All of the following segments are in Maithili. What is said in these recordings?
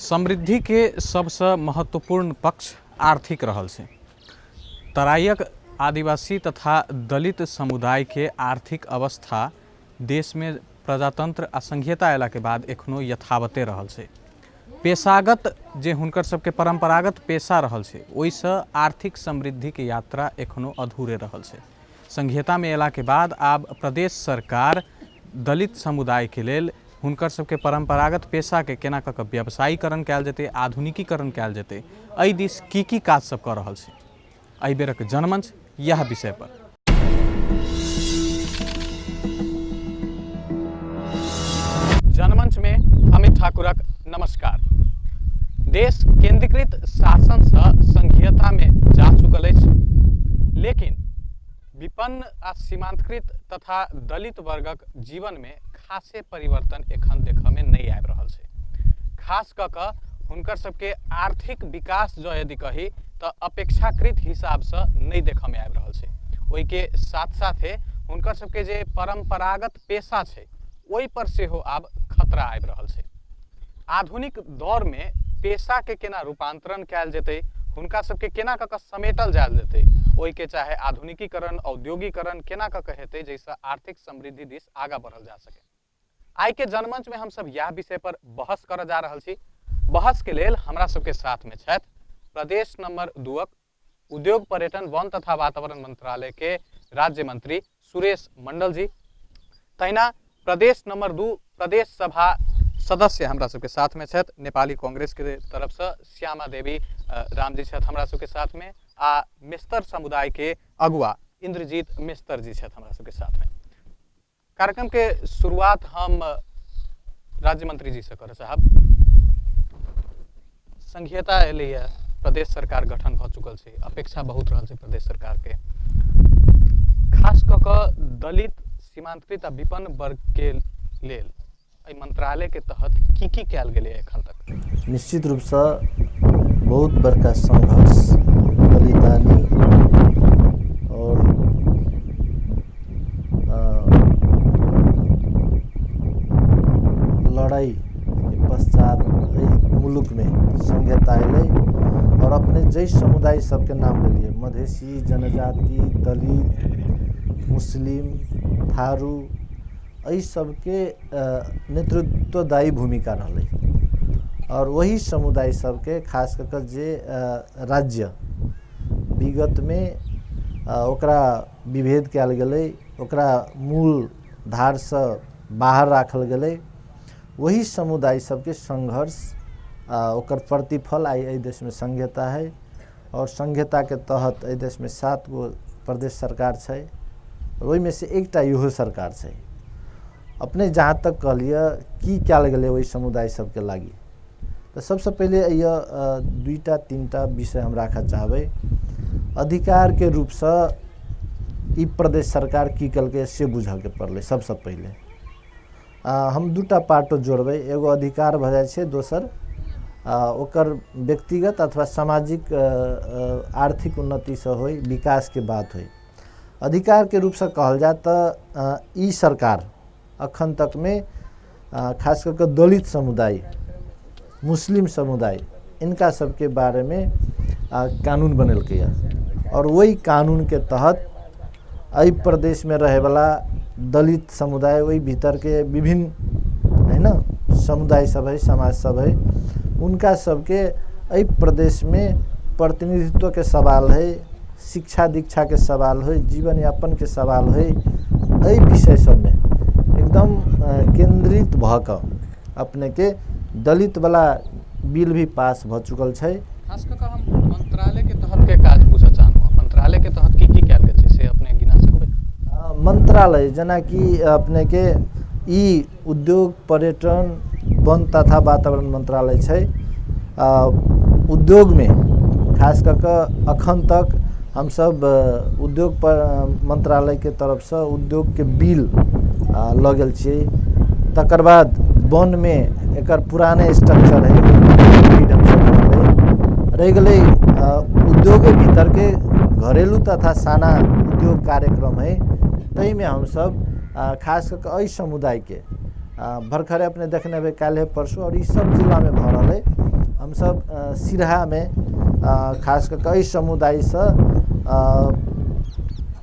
समृद्धिके सबसँ महत्वपूर्ण पक्ष आर्थिक रहल छै। तराइक आदिवासी तथा दलित समुदायके आर्थिक अवस्था देशमे प्रजातन्त्र आ संघीयता अयलाके बाद एखनो यथावते रहल छै। पेशागत जे हुनकर सबके परम्परागत पेशा रहल छै ओहिसँ आर्थिक समृद्धिके यात्रा एखनो अधूरे रहल छै। संघीयतामे अयलाके बाद आब प्रदेश सरकार दलित समुदायके लेल हुनकर सबके परम्परागत पेशाके केना कऽ कऽ व्यवसायीकरण कयल जेतै, आधुनिकीकरण कयल जेतै, एहि दिस की की काज सब कऽ रहल छै, एहि बेरक जनमंच इएह विषय पर। जनमंच में अमित ठाकुरक नमस्कार। देश केंद्रीकृत शासन से संघीयता में जा चुकल अछि, लेकिन विपन्न आ सीमांतकृत तथा दलित वर्गक जीवन में खासे परिवर्तन एखन देखऽ में नहीं आबि रहल छै। खास कऽ कऽ हुनकर सबके आर्थिक विकास जँ यदि कही तऽ अपेक्षाकृत हिसाबसँ नहि देखऽ में आबि रहल छै। ओहिके साथ साथे हुनकर सबके जे परम्परागत पेशा छै ओहि पर सेहो आब खतरा आबि रहल छै। आधुनिक दौरमे पेशाके केना रूपान्तरण कयल जेतै, हुनका सबके केना कऽ कऽ समेटल जायल जेतै, ओहिके चाहे आधुनिकीकरण औद्योगिकरण केना कऽ कऽ हेतै जाहिसँ आर्थिक समृद्धि दिस आगाँ बढ़ल जा सकै। आइके जनमंचमे हमसब इएह विषय पर बहस करऽ जा रहल छी। बहसके लेल हमरा सबके साथमे छथि प्रदेश नंबर 2 उद्योग पर्यटन वन तथा वातावरण मंत्रालय के राज्य मंत्री सुरेश मंडल जी, तहिना प्रदेश नंबर 2 प्रदेश सभा सदस्य हमरा सबके साथ में छथि नेपाली कांग्रेस के तरफ से श्यामा देवी राम जी छथि हमरा सबके साथ में, आ मेस्तर समुदाय के अगुआ इंद्रजीत मेस्तर जी छथि हमरा सबके साथ में। कार्यक्रम के शुरुआत हम राज्य मंत्री जी से करऽ चाहब। संघीयता एलैए, प्रदेश सरकार गठन भऽ चुकल छै, अपेक्षा बहुत रहल छै प्रदेश सरकार के, खास कऽ कऽ दलित सीमांतकृत आ विपन्न वर्ग के लेल एहि मंत्रालय के तहत की की कयल गेलै एखन तक? निश्चित रूपसँ बहुत बड़का संघर्ष, बलिदानी और लड़ाई के पश्चात एहि मुलुकमे संघीयता अयलै और अपने जाहि समुदाय सबके नाम लेलियै, मधेसी, जनजाति, दलित, मुस्लिम, थारू, एहि सबके नेतृत्वदायी भूमिका रहलै और ओहि समुदाय सबके खास कऽ कऽ जे राज्य विगतमे ओकरा विभेद कयल गेलै, ओकरा मूल धारसँ बाहर राखल गेलै, ओहि समुदाय सबके संघर्ष ओकर प्रतिफल आइ एहि देशमे संघीयता हइ और संघीयताके तहत एहि देशमे 7 गो प्रदेश सरकार छै, ओहिमे से एकटा इहो सरकार छै। अपने जहाँ तक कहलियै की कयल गेलै ओहि समुदाय सबके लागि, तऽ सबसँ पहिले एहि 2टा 3टा विषय हम राखऽ चाहबै। अधिकारके रूपसँ ई प्रदेश सरकार की केलकै से बुझऽके पड़लै। सबसँ पहिले हम 2टा पार्टो जोड़बै, एगो अधिकार भऽ जाइ छै, दोसर ओकर व्यक्तिगत अथवा सामाजिक आर्थिक उन्नतिसँ होइ, विकासके बात होइ। अधिकारके रूपसँ कहल जाय तऽ ई सरकार अखन तकमे खास कऽ कऽ दलित समुदाय, मुस्लिम समुदाय, इनका सबके बारेमे कानून बनेलकैए और ओहि कानूनके तहत एहि प्रदेशमे रहैवला दलित समुदाय, ओहि भीतरके विभिन्न है न समुदाय सब है, समाज सब है, उनका सबके एहि प्रदेशमे प्रतिनिधित्वके सवाल है, शिक्षा दीक्षाके सवाल है, जीवन यापनके सवाल है, एहि विषय सबमे एकदम केन्द्रित भऽ कऽ अपनेके दलितवला बिल भी पास भऽ चुकल छै। खास कऽ कऽ हम मंत्रालय के तहत के काज पूछऽ चाहलहुँ, मंत्रालय के तहत की की कयल गेल छै से अपने गिना सकबै? मंत्रालय जेनाकि अपनेके ई उद्योग पर्यटन वन तथा वातावरण मंत्रालय छै। उद्योगमे खास कऽ कऽ अखन तक हमसब उद्योग पर मंत्रालयके तरफसँ उद्योगके बिल लऽ गेल छियै। तकर बाद वनमे एकर पुराने स्ट्रक्चर है, रहि गेलै उद्योगे भीतरके घरेलू तथा साना उद्योग कार्यक्रम है, ताहिमे हमसब खास कऽ कऽ एहि समुदायके भरखरे अपने देखने हेबै काल्हि परसू और ई सब जिलामे भऽ रहल है। हमसभ सिरहामे खास कऽ कऽ एहि समुदायसँ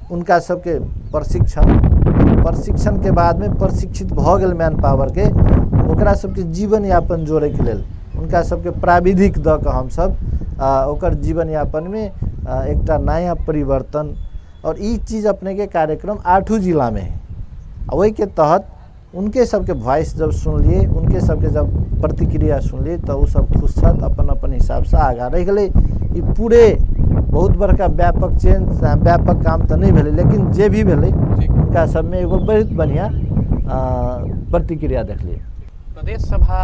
हुनका सबके प्रशिक्षण, प्रशिक्षणके बादमे प्रशिक्षित भऽ गेल मैन पावरके, ओकरा सबके जीवन यापन जोड़ैके लेल हुनका सबके प्राविधिक दऽ कऽ हमसब ओकर जीवन यापनमे एकटा नया परिवर्तन। आओर ई चीज अपनेके कार्यक्रम 8 जिलामे है, आ ओहिके तहत उनके सबके वॉइस जब सुनलियै, उनके सबके जब प्रतिक्रिया सुनलियै, तऽ ओ सब खुश छथि, अपन अपन हिसाबसँ आगाँ रहि गेलै। ई पूरे बहुत बड़का व्यापक चेंज, व्यापक काम तऽ नहि भेलै, लेकिन जे भी भेलै हुनका सबमे एगो बहुत बढ़िआँ प्रतिक्रिया देखलियै। प्रदेश सभा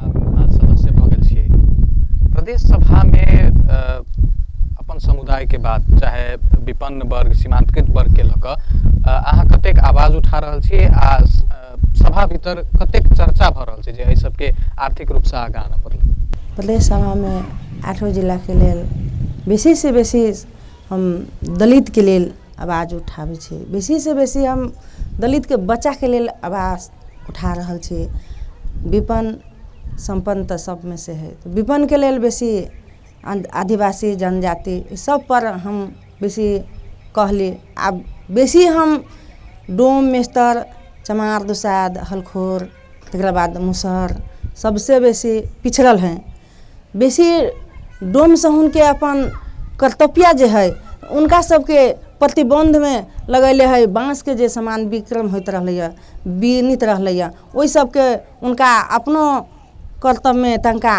अहाँ सदस्य भऽ गेल छियै, प्रदेश सभामे अपन समुदायके बात, चाहे विपन्न वर्ग, सीमांतकृत वर्गके लऽ कऽ अहाँ कतेक आवाज उठा रहल छी आ सभा भीतर कतेक चर्चा भऽ रहल छै जे एहि सबके आर्थिक रूपसँ आगाँ आनऽ पड़लै? प्रदेश सभामे 8 जिलाके लेल बेसीसँ बेसी हम दलितके लेल आवाज उठाबै छी, बेसीसँ बेसी हम दलितके बच्चाके लेल आवाज उठा रहल छी। विपन्न सम्पन्न तऽ सबमे से है, तऽ विपन्नके लेल बेसी आदिवासी जनजाति सब पर हम बेसी कहली। आब बेसी हम डोम मेस्तर चमार दुसाध हलखोर तकरा बाद मुसहर सबसे बेसी पिछड़ल हैं। बेसी डोम सहुनके अपन कर्तव्य जे है उनका सबके प्रतिबन्धमे लगैले है। बाँसके जे सामान विक्रम होइत रहलैए, बीनित रहलैए, ओहि सबके उनका अपनो कर्तव्यमे तनका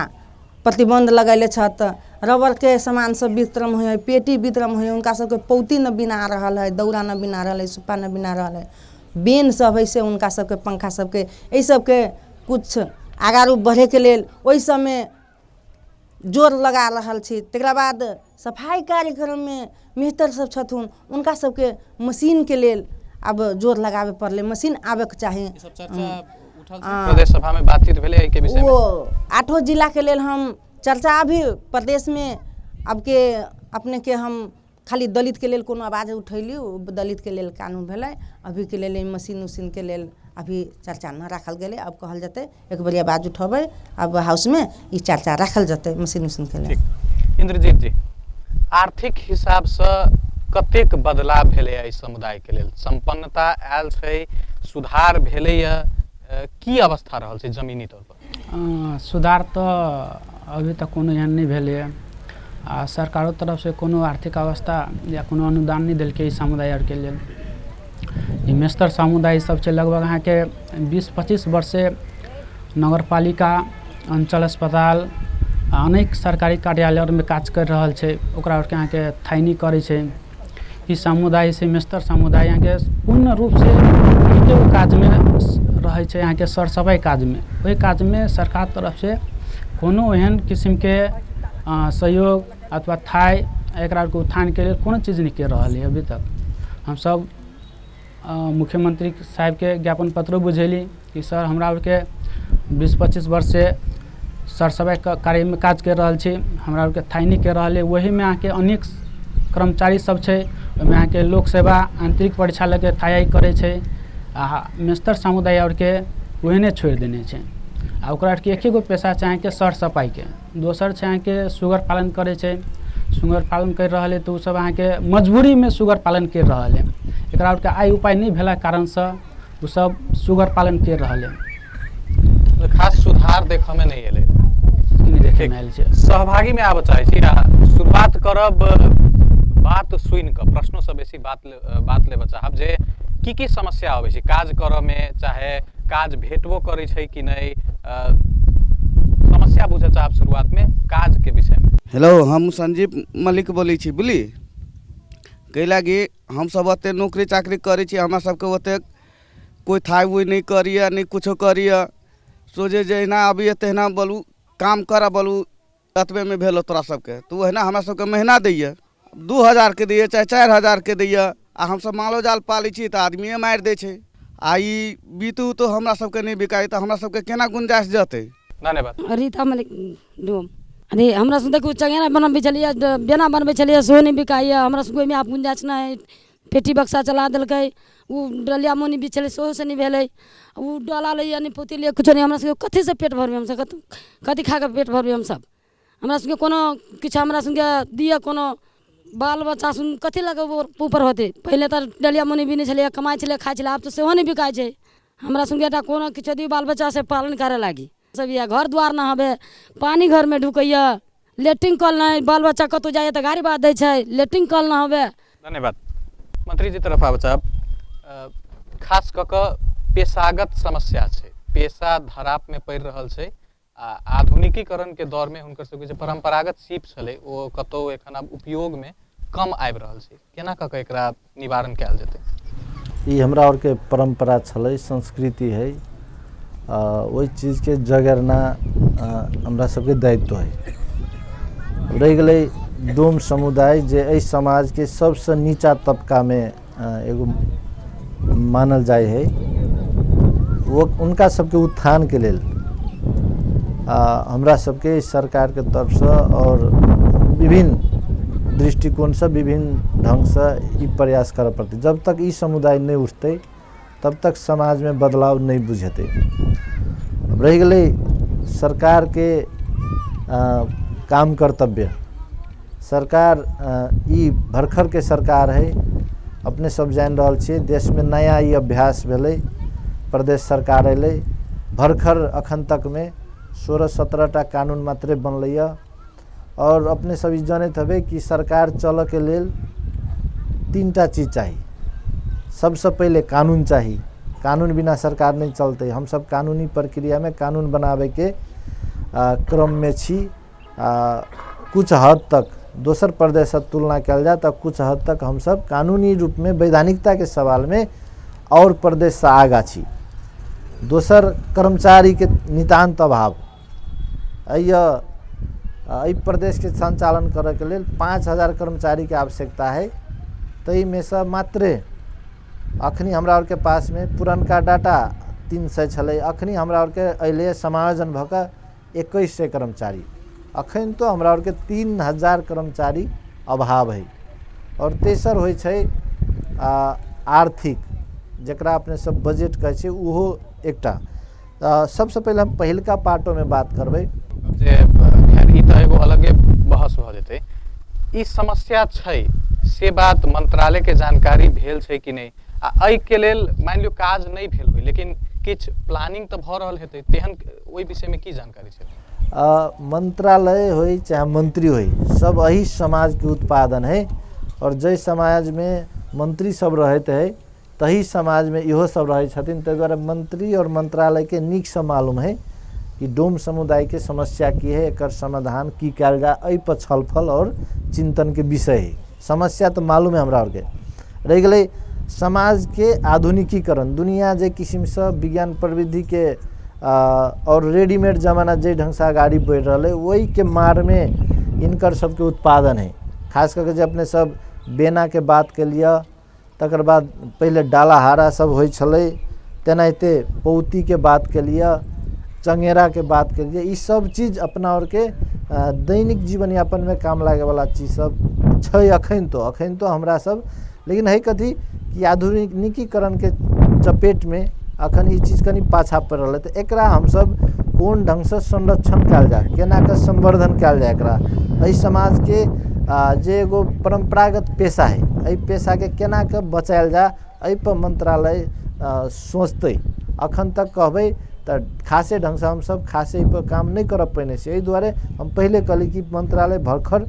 प्रतिबन्ध लगैले छथि। रबड़के सामान सब वितरण होइ है, पेटी वितरण होइ है, उनका सबके पौती न बिना रहल है, दौरा न बिना रहल है, सुप्पा न बिना रहल है, बेन सब है से उनका सबके पंखा सबके एहि सबके कुछ आगाँ बढ़ैके लेल ओहि सबमे जोर लगा रहल छी। तकरा बाद सफाइ कार्यक्रममे मेहतर सब छथुन, उनका सबके मशीनके लेल आब जोर लगाबे पड़लै, मशीन आबैके चाही। ई सब चर्चा उठल छै प्रदेश सभामे, बातचीत भेलै एहिके विषयमे? वो 8 जिलाके लेल हम चर्चा अभी प्रदेशमे अबके अपनेके हम खाली दलितके लेल कोनो आवाज उठैली, दलितके लेल कानून भेलै। अभीके लेल मशीन उशीनके लेल अभी चर्चा न राखल गेलै। अब कहल जेतै एक बेर आवाज उठेबै, अब हाउसमे ई चर्चा राखल जेतै मशीन उशीनके लेल। ठीक। इंद्रजीत जी, आर्थिक हिसाबसँ कतेक बदलाव भेलै एहि समुदायके लेल? सम्पन्नता आयल छै, सुधार भेलैए, की अवस्था रहल छै जमीनी तौर पर? सुधार तऽ अभी तक कोनो एहन नहि भेलैए आ सरकारो तरफसँ कोनो आर्थिक अवस्था या कोनो अनुदान नहि देलकै ई समुदाय आरके लेल। ई मेस्तर समुदाय सब छै लगभग अहाँके 20-25 वर्षे नगरपालिका, अञ्चल अस्पताल आ अनेक सरकारी कार्यालय आरमे काज करि रहल छै, ओकरा आरके अहाँके थाइनी करै छै। ई समुदाय से मेस्तर समुदाय अहाँके पूर्ण रूपसँ एके गो काजमे रहै छै, अहाँके सर सफाइ काजमे। ओहि काजमे सरकार तरफसँ कोनो एहन किसिमके सहयोग अथवा थाइ एकरा आरके उत्थानके लेल कोनो चीज नहि करि रहल है अभी तक। हमसब मुख्यमंत्री साहबके ज्ञापन पत्रो बुझेली कि सर हमरा आरके 20-25 वर्षसँ सर सफाइ कार्यमे काज करि रहल छी, हमरा आरके थाइ नहि करि रहल है। ओहिमे अहाँके अनेक कर्मचारी सब छै, ओहिमे अहाँके लोक सेवा आंतरिक परीक्षा लऽके थाइ करै छै आ मेस्तर समुदाय आरके ओहने छोड़ि देने छै। आ ओकरा आरके एके गो पेशा छै अहाँके सर सफाइके। दोसर छै अहाँके सुगर पालन करै छै, सुगर पालन करि रहल है तऽ ओसब अहाँके मजबूरीमे सुगर पालन करि रहल है। एकरा आरके आय उपाय नहि भेलाके कारणसँ ओसब सुगर पालन करि रहल है। खास सुधार देखऽमे नहि एलै, नहि देखैमे आयल छै। सहभागीमे आबऽ चाहै छी आ शुरुआत करब बात सुनि कऽ, प्रश्नोसँ बेसी बात लेबऽ चाहब जे की की समस्या अबै छै काज करऽमे, चाहे काज भेटबो करै छै कि नहि, समस्या बुझऽ चाहब शुरुआतमे काजके विषयमे। हेलो, हम संजीव मल्लिक बोलै छी। बुझली कै लागी हमसब ओतेक नौकरी चाकरी करै छी, हमरा सबके ओतेक कोइ थाइ उइ नहि करैए, नहि कुछो करैए। सोझे जहिना अबैए तहिना बोलू काम करऽ, बोलू एतबेमे भेल तोरा सबके, तऽ ओहिना हमरा सबके महीना दैए 2000के दैए चाहे 4000के दैए। आ हमसब मालो जाल पालै छी तऽ आदमिए मारि दै छै। आ ई बीतू तऽ हमरा सबके नहि बिकाइ तऽ हमरा सबके केना गुंजाइश जेतै। धन्यवाद। रीता मलिक डोम। अरे हमरा सब देखू चंगेरा बनबै छलियै, बेना बनबै छलियै, सेहो नहि बिकाइए। हमरा सबके ओहिमे आब गुंजाइश नहि है। पेटी बक्सा चला देलकै। ओ डलिया मौनी बिछेलै सेहोसँ नहि भेलै। ओ डाला लैए, नहि पौती लैए, किछो नहि। हमरा सबके कथीसँ पेट भरबै हमसब? कथी कथी खा कऽ पेट भरबै हमसब? हमरा सबके कोनो किछु हमरा सबके दिअ कोनो। बाल बच्चा सुन कथी लऽ कऽ ऊपर होतै? पहिले तऽ डलिया मौनी बिनै छलैए, कमाइ छलै, खाइ छलै, आब तऽ सेहो नहि बिकाइ छै। हमरा सबके एकटा कोनो किछो दियौ बाल बच्चा से पालन करऽ लागी सब। यऽ घर दुआर नहि हवे, पानि घरमे ढुकैए, लेट्रिन कल नहि। बाल बच्चा कतहु जाइए तऽ गारि बात दै छै, लेट्रिन कल नहि हवे। धन्यवाद। मंत्री जी तरफ आबऽ चाहब। खास कऽ कऽ पेशागत समस्या छै, पेशा धरापमे पड़ि रहल छै आ आधुनिकीकरणके दौरमे हुनकर सबके जे परम्परागत सीप छलै ओ कतहु एखन आब उपयोगमे कम आबि रहल छै। केना कऽ कऽ एकरा निवारण कयल जेतै? ई हमरा आरके परम्परा छलै, संस्कृति है। ओहि चीजके जगेरना हमरा सबके दायित्व है। रहि गेलै डोम समुदाय, जे एहि समाजके सबसँ नीचा तबकामे एगो मानल जाइ है, वो उनका सबके उत्थानके लेल हमरा सबके सरकारके तरफसँ आओर विभिन्न दृष्टिकोणसँ, विभिन्न ढङ्गसँ ई प्रयास करऽ पड़तै। जब तक ई समुदाय नहि उठतै तब तक समाजमे बदलाव नहि बुझेतै। रहि गेलै सरकारके काम कर्तव्य। सरकार ई भरखरके सरकार है, अपने सब जानि रहल छियै। देशमे नया ई अभ्यास भेलै, प्रदेश सरकार अयलै भरखर, अखन तकमे 16-17 टा कानून मात्रे बनलैए। आओर अपने सब ई जनैत हेबै कि सरकार चलऽके लेल 3 टा चीज चाही। सबसँ पहिले कानून चाही, कानून बिना सरकार नहि चलतै। हमसब कानूनी प्रक्रियामे कानून बनाबैके क्रममे छी। कुछ हद तक दोसर प्रदेशसँ तुलना कयल जाय तऽ कुछ हद तक हमसब कानूनी रूपमे वैधानिकताके सवालमे आओर प्रदेशसँ आगाँ छी। दोसर, कर्मचारीके नितान्त अभाव। एहि एहि प्रदेशके सञ्चालन करऽके लेल 5000 कर्मचारीके आवश्यकता है, ताहिमे सँ मात्रे अखनी हमरा आरके पासमे पुरनका डाटा 300 छलै, अखनी हमरा आरके अयलै समायोजन भऽ कऽ 2100 कर्मचारी। अखन तो हमरा आरके 3000 कर्मचारी अभाव है। आओर तेसर होइ छै आर्थिक, जकरा अपने सब बजट कहै छियै, ओहो एकटा। तऽ सबसँ पहिले हम पहिलका पार्टोमे बात करबै। जे खैर ई तऽ एगो अलगे बहस भऽ जेतै। ई समस्या छै से बात मंत्रालयके जानकारी भेल छै कि नहि? आ एहिके लेल मानि लियौ काज नहि भेल होइ, लेकिन किछु प्लानिंग तऽ भऽ रहल हेतै, तेहन ओहि विषयमे की जानकारी छै? मंत्रालय होइ चाहे मंत्री होइ, सब एही समाजके उत्पादन है। आओर जाहि समाजमे मंत्री सब रहैत है तही समाजमे इहो सब रहै छथिन। ताहि दुआरे मंत्री आओर मंत्रालयके नीकसँ मालूम है कि डोम समुदायके समस्या की है, एकर समाधान की कयल जाय। एहिपर छलफल आओर चिन्तनके विषय है। समस्या तऽ मालूम है हमरा आरके। रहि गेलै समाजके आधुनिकीकरण। दुनिया जे किसिमसँ विज्ञान प्रविधिके आओर रेडीमेड जमाना जाहि ढङ्गसँ अगाडि बढ़ि रहल है, ओहिके मारमे हिनकर सबके उत्पादन है। खास कऽ के जे अपने सब बेनाके बात केलियै, तकर बाद पहिले डालाहारा सब होइ छलै, तेनाहिते पौतीके बात केलियै, चङ्गेराके बात केलियै, ई सब चीज अपना आरके दैनिक जीवनयापनमे काम लागैवला चीज सब छै अखन तो हमरा सब। लेकिन है कथी कि आधुनिकीकरणके चपेटमे अखन ई चीज कनि पाछाँ पड़ि रहल है। तऽ एकरा हमसब कोन ढङ्गसँ संरक्षण कयल जाय, केना कऽ संवर्धन कयल जाय एकरा, एहि समाजके जे एगो परम्परागत पेशा है, एहि पेशाके केना कऽ बचायल जाय, एहिपर मंत्रालय सोचतै। अखन तक कहबै तऽ खासे ढङ्गसँ हमसब खासे एहिपर काम नहि करऽ पेने छी। एहि दुआरे हम पहिले कहली कि मंत्रालय भरखर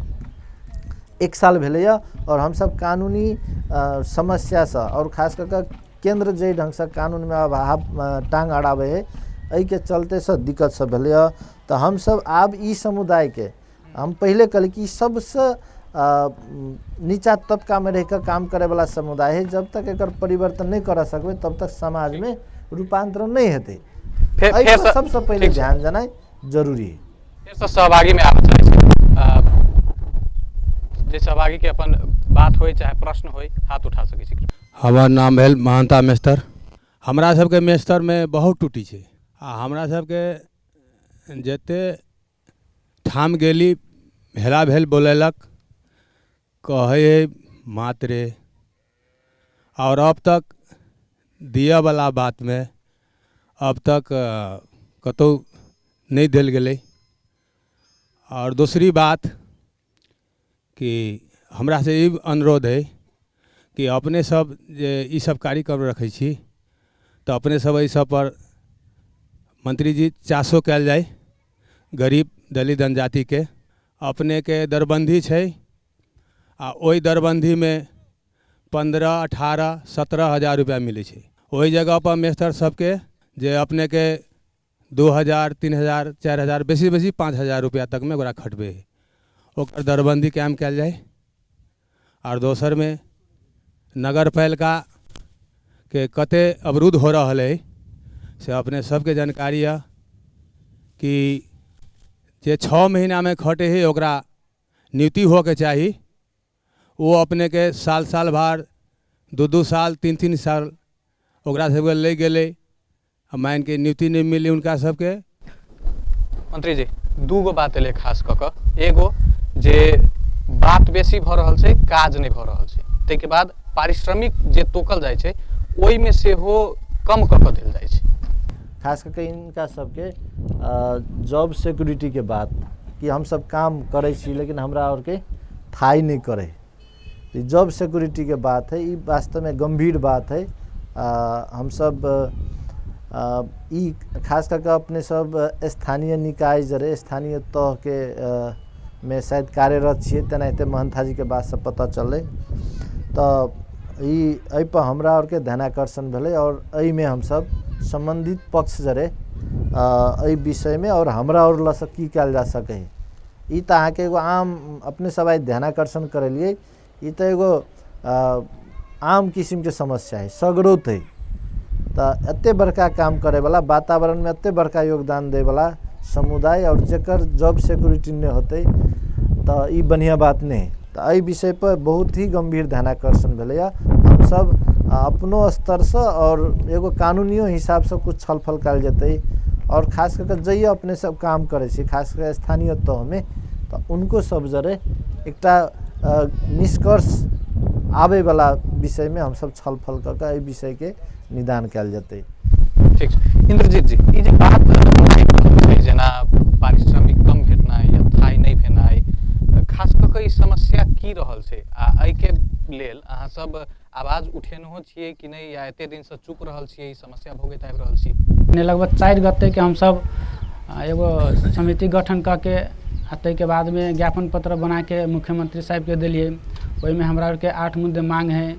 एक साल भेलैए आओर हमसब कानूनी समस्यासँ आओर खास कऽ कऽ केन्द्र जाहि ढङ्गसँ कानूनमे अभाव टाङ्ग अड़ाबै हइ, एहिके चलतेसँ दिक्कत सब भेलैए। तऽ हमसब आब ई समुदायके, हम पहिले कहली कि सबसँ नीचा तबकामे रहि कऽ काम करैवला समुदाय है। जब तक एकर परिवर्तन नहि करऽ सकबै तब तक समाजमे रूपान्तरण नहि हेतै। फेर एहिपर फेरसँ सबसँ पहिले ठीक छै। ध्यान देनाइ जरूरी है। फेरसँ सहभागीमे आबऽ चाहै छी। जे सहभागीके अपन बात होइ चाहे प्रश्न होइ, हाथ उठा सकै छी। हमर नाम भेल महन्ता मेस्तर। हमरा सबके मेस्तरमे बहुत टूटी छै आ हमरा सबके जते ठाम गेली भेला भेल बोलेलक, कहै हइ मातरे। आओर अब तक दिअवला बातमे अब तक कतहु नहि देल गेलै। आओर दोसरी बात कि हमरासँ ई अनुरोध अइ कि अपने सब जे ई सब कार्यक्रम रखै छी तऽ अपने सब एहि सब पर मंत्री जी चासो कयल जाय गरीब दलित जनजातिके। अपनेके दरबन्दी छै आ ओहि दरबन्दीमे 15, 18, 17 हजार रुपैआ मिलै छै। ओहि जगहपर मेस्तर सबके जे अपनेके 2000, 3000, 4000, बेसी बेसी 5000 रुपैआ तकमे ओकरा खटबै हइ, ओकर दरबन्दी कायम कयल जाय। आओर दोसरमे नगरपालिकाके कते अवरुद्ध हो रहल अइ से अपने सबके जानकारी यऽ कि जे 6 महीनामे खटै हइ ओकरा नियुक्ति होके चाही, ओ अपनेके साल साल भर 2-2 साल 3-3 साल ओकरा सबके लागि गेलै आ मानिके नियुक्ति नहि मिललै हुनका सबके। मंत्री जी, दूगो बात एलै खास कऽ कऽ, एगो जे बात बेसी भऽ रहल छै काज नहि भऽ रहल छै, ताहिके बाद पारिश्रमिक जे तोकल जाइ छै ओहिमे सेहो कम कऽ कऽ देल जाइ छै। खास कऽ के हिनका सबके जॉब सिक्योरिटीके बात कि हमसब काम करै छी लेकिन हमरा आओरके थाइ नहि करै, जॉब सिक्योरिटीके बात है, ई वास्तवमे गम्भीर बात है। हमसब ई खास कऽ के अपने सब स्थानीय निकाय जरे स्थानीय तहके मे शायद कार्यरत छियै, तेनाहिते महंथाजीके बात सब पता चललै, तऽ ई एहिपर हमरा आओरके ध्यानाकर्षण भेलै आओर एहिमे हमसब सम्बन्धित पक्ष जरे एहि विषयमे आओर हमरा आओर लऽ की कयल जा सकै है। ई तऽ अहाँके एगो आम अपने सब आइ ध्यानाकर्षण करेलियै, ई तऽ एगो आम किसिमके समस्या है, सगरोत है। तऽ एते बड़का काम करैवला वातावरणमे एते बड़का योगदान दैवला समुदाय आओर जकर जॉब सिक्योरिटी नहि होतै तऽ ई बढ़िआँ बात नहि है। तऽ एहि विषयपर बहुत ही गम्भीर ध्यानाकर्षण भेलैए। हमसब अपनो स्तरसँ आओर एगो कानूनियो हिसाबसँ कुछ छलफल कयल जेतै आओर खास कऽ के जइए अपने सब काम करै छी खास कऽ स्थानीय तहमे तऽ उनको सब जरे एकटा निष्कर्ष आबैवला विषयमे हमसब छलफल कऽ के एहि विषयके निदान कयल जेतै। ठीक छै इंद्रजीत जी, ई जे बात छै जेना पारिश्रमिक कम भेटनाइ या थाइ नहि भेनाइ, खास कऽ के ई समस्या की रहल छै आ एहिके लेल अहाँ सब आवाज उठेनहो छियै कि नहि, या एते दिनसँ चुप रहल छियै, ई समस्या भोगैत आबि रहल छी? लगभग 4 गतेके हमसब एगो समिति गठन कऽ के आ ताहिके बादमे ज्ञापन पत्र बनाके मुख्यमंत्री साहबके देलियै। ओहिमे हमरा आरके 8 मुद्दे मांग है।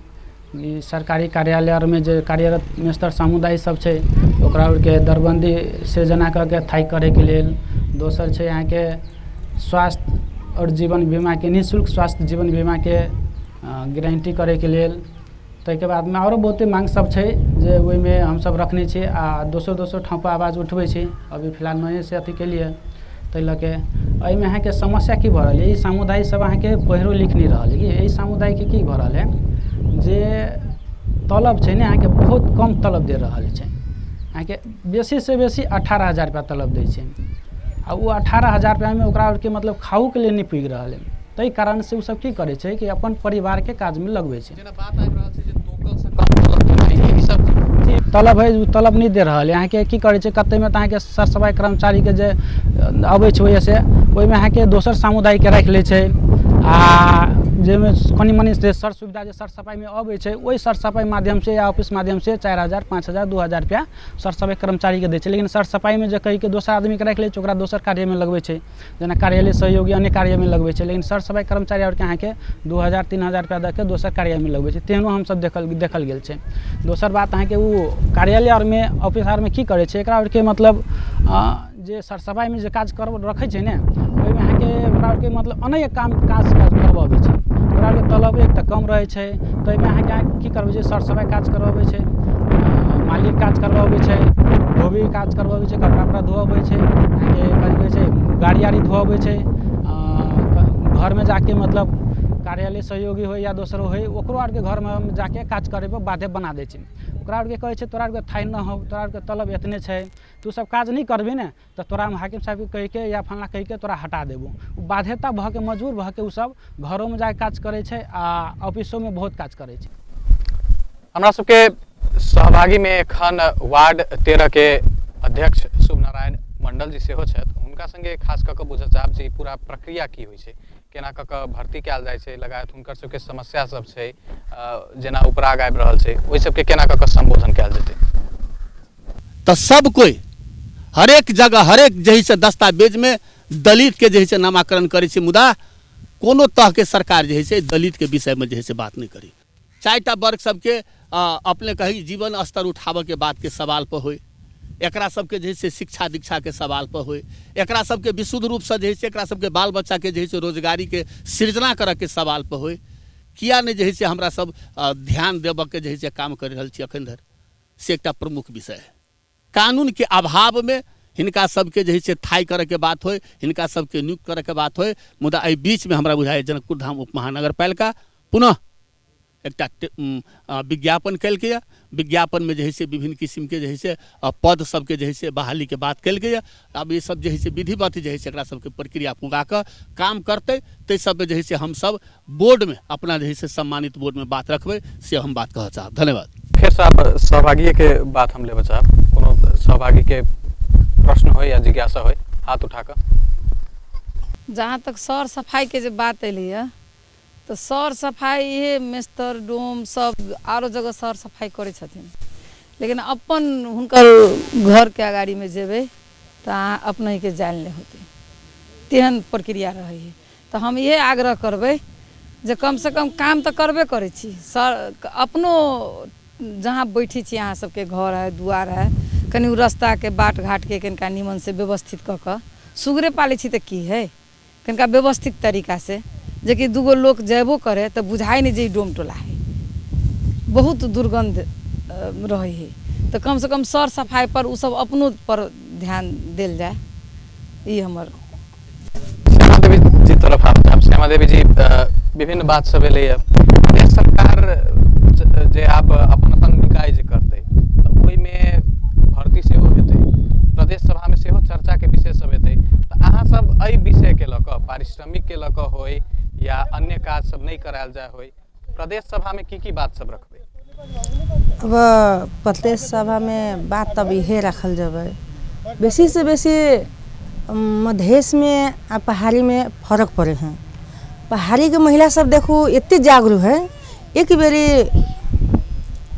ई सरकारी कार्यालय आरमे जे कार्यरत मेस्तर समुदाय सब छै ओकरा आरके दरबन्दी से जना कऽ के थाइ करैके लेल। दोसर छै अहाँके स्वास्थ्य आओर जीवन बीमाके निःशुल्क स्वास्थ्य जीवन बीमाके गारंटी करैके लेल। ताहिके बादमे आओरो बहुते मांग सब छै जे ओहिमे हमसब रखने छी आ दोसर दोसर ठाम पर आवाज उठबै छी। अभी फिलहाल नये से अथी केलियै ताहि लऽ के एहिमे अहाँके समस्या की भऽ रहल है, ई समुदाय सब अहाँके पढ़िओ लिख नहि रहल है। कि एहि समुदायके की भऽ रहल है जे तलब छै ने अहाँके बहुत कम तलब दे रहल छै, अहाँके बेसीसँ बेसी 18,000 रुपैआ तलब दै छै आ ओ 18,000 रुपैआमे ओकरा आरके मतलब खाओके लिए नहि पुगि रहल है। ताहि कारणसँ ओसब की करै छै कि अपन परिवारके काजमे लगबै छै। जेना बात आबि रहल छै जे तोकल से कम तलब देनाइ, ई सब तलब है ओ तलब नहि दे रहल है। अहाँके की करै छै कतेकमे तऽ अहाँके सर सफाइ कर्मचारीके जे अबै छै ओहिसँ ओहिमे अहाँके दोसर समुदायके राखि लै छै आ जाहिमे कनि मनि जे सर सुविधा जे सर सफाइमे अबै छै ओहि सर सफाइ माध्यमसँ या ऑफिस माध्यमसँ 4,000, 5,000, 2,000 रुपैआ सर सफाइ कर्मचारीके दै छै। लेकिन सर सफाइमे जे कहिके दोसर आदमीके राखि लै छै ओकरा दोसर कार्यमे लगबै छै, जेना कार्यालय सहयोगी अन्य कार्यमे लगबै छै। लेकिन सर सफाइ कर्मचारी आरके अहाँके 2,000, 3,000 रुपैआ दऽ के दोसर कार्यमे लगबै छै, तेहनो हमसब देखल गेल छै। दोसर बात अहाँके ओ कार्यालय आरमे ऑफिस आरमे की करै छै एकरा आरके मतलब जे सर सफाइमे जे काज कर रखै छै ने ओहिमे अहाँके ओकरा आरके मतलब अनेक काम काज करबबै छै। ओकरा आरके तलब एक तऽ कम रहै छै, ताहिमे अहाँके की करबै छै सर सफाइ काज करबबै छै, मालिक काज करबबै छै, धोबी काज करबबै छै, कपड़ा उपड़ा धोअबै छै, अहाँके कथी कहै छै गाड़ी आड़ी धोअबै छै, घरमे जाके मतलब कार्यालय सहयोगी होइ या दोसरो होइ ओकरो आरके घरमे जाके काज करैके बाध्य बना दै छै। ओकरा आरके कहै छै तोरा आरके थाइ नहि हौ, तोरा आरके तलब एतने छै, तू सब काज नहि करबही ने तऽ तोरा हम हाकिम साहबके कहिके या फल्लाँ कहिके तोरा हटा देबौ। ओ बाध्यता भऽ के मजबूर भऽ के ओसब घरोमे जाके काज करै छै आ ऑफिसोमे बहुत काज करै छै। हमरा सबके सहभागीमे एखन वार्ड 13 के अध्यक्ष शुभनारायण मंडल जी सेहो छथि। हुनका संगे खास कऽ कऽ बुझऽ चाहब जे ई पूरा प्रक्रिया की होइ छै, केना कऽ कऽ भर्ती कयल जाइ छै, लगायत हुनकर सबके समस्या सब छै, जेना उपराग आबि रहल छै, ओहि सबके केना कऽ कऽ सम्बोधन कयल जेतै। तऽ सब कोइ हरेक जगह हरेक जे से दस्तावेजमे दलितके जे से नामाकरण करै छै, मुदा कोनो तरहके सरकार जे से दलितके विषयमे जे से बात नहि करी। 4टा वर्ग सबके अपने कही जीवन स्तर उठाबऽके बातके सवाल पर होइ, एकरा सबके जे से शिक्षा दीक्षाके सवाल पर होइ, एकरा सबके विशुद्ध रूपसँ जे से एकरा सबके बाल बच्चाके जे से रोजगारीके सृजना करऽके सवाल पर होइ, किया नहि जे से हमरा सब ध्यान देबऽके जे से काम करि रहल छी अखन धरि, से एकटा प्रमुख विषय है। कानूनके अभावमे हिनका सबके जे से थाइ करऽके बात होइ, हिनका सबके नियुक्त करऽके बात होइ, मुदा एहि बीचमे हमरा बुझाइए जनकपुर धाम उप महानगरपालिका पुनः एकटा विज्ञापन केलकैए। विज्ञापनमे जे है से विभिन्न किसिमके जे है से पद सबके जे है से बहालीके बात केलकैए। आब ई सब जे है से विधिवत जे है से एकरा सबके प्रक्रिया पुगा कऽ काम करतै, ताहि सबमे जे है से हमसब बोर्डमे अपना जे है से सम्मानित बोर्डमे बात रखबै, से हम बात कहऽ चाहब। धन्यवाद। फेरसँ आब सहभागीके बात हम लेबऽ चाहब, कोनो सहभागीके प्रश्न होइ या जिज्ञासा होइ हाथ उठा कऽ। जहाँ तक सर सफाइके जे बात एलैए तऽ सर सफाइ इहे मेस्तर डोम सब आरो जगह सर सफाइ करै छथिन, लेकिन अपन हुनकर घरके अगाड़ीमे जेबै तऽ अहाँ अपनहिके जायल नहि होतै, तेहन प्रक्रिया रहै है। तऽ हम इहे आग्रह करबै जे कमसँ कम काम तऽ करबे करै छी सर, अपनो जहाँ बैठै छी अहाँ सबके घर है दुआर है, कनि ओ रस्ताके बाट घाटके कनिका निमनसँ व्यवस्थित कऽ कऽ, सुगरे पालै छी तऽ की है, कनिका व्यवस्थित तरीकासँ, जेकि दूगो लोक जेबो करे तऽ बुझाइ नहि जे ई डोम टोला है, बहुत दुर्गन्ध रहै है। तऽ कमसँ कम सर सफाइ पर ओ सब अपनो पर ध्यान देल जाय, ई हमर। श्यामा देवी जी तरफ आब। श्यामा देवी जी, विभिन्न बात सब एलैए, प्रदेश सरकार जे आब अपन अपन निकाय जे करतै तऽ ओहिमे भर्ती सेहो हेतै, प्रदेश सभामे सेहो चर्चाके विषय सब हेतै, तऽ अहाँ सब एहि विषयके लऽ कऽ पारिश्रमिकके लऽ कऽ होइ या अन्य काज सब नहि करायल जाय होइ, प्रदेश सभामे की की बात सब रखबै? अब प्रदेश सभामे बात तब इहे रखल जेबै, बेसीसँ बेसी मधेशमे आ पहाड़ीमे फरक पड़ै है। पहाड़ीके महिला सब देखू एते जागरूक है, एक बेरी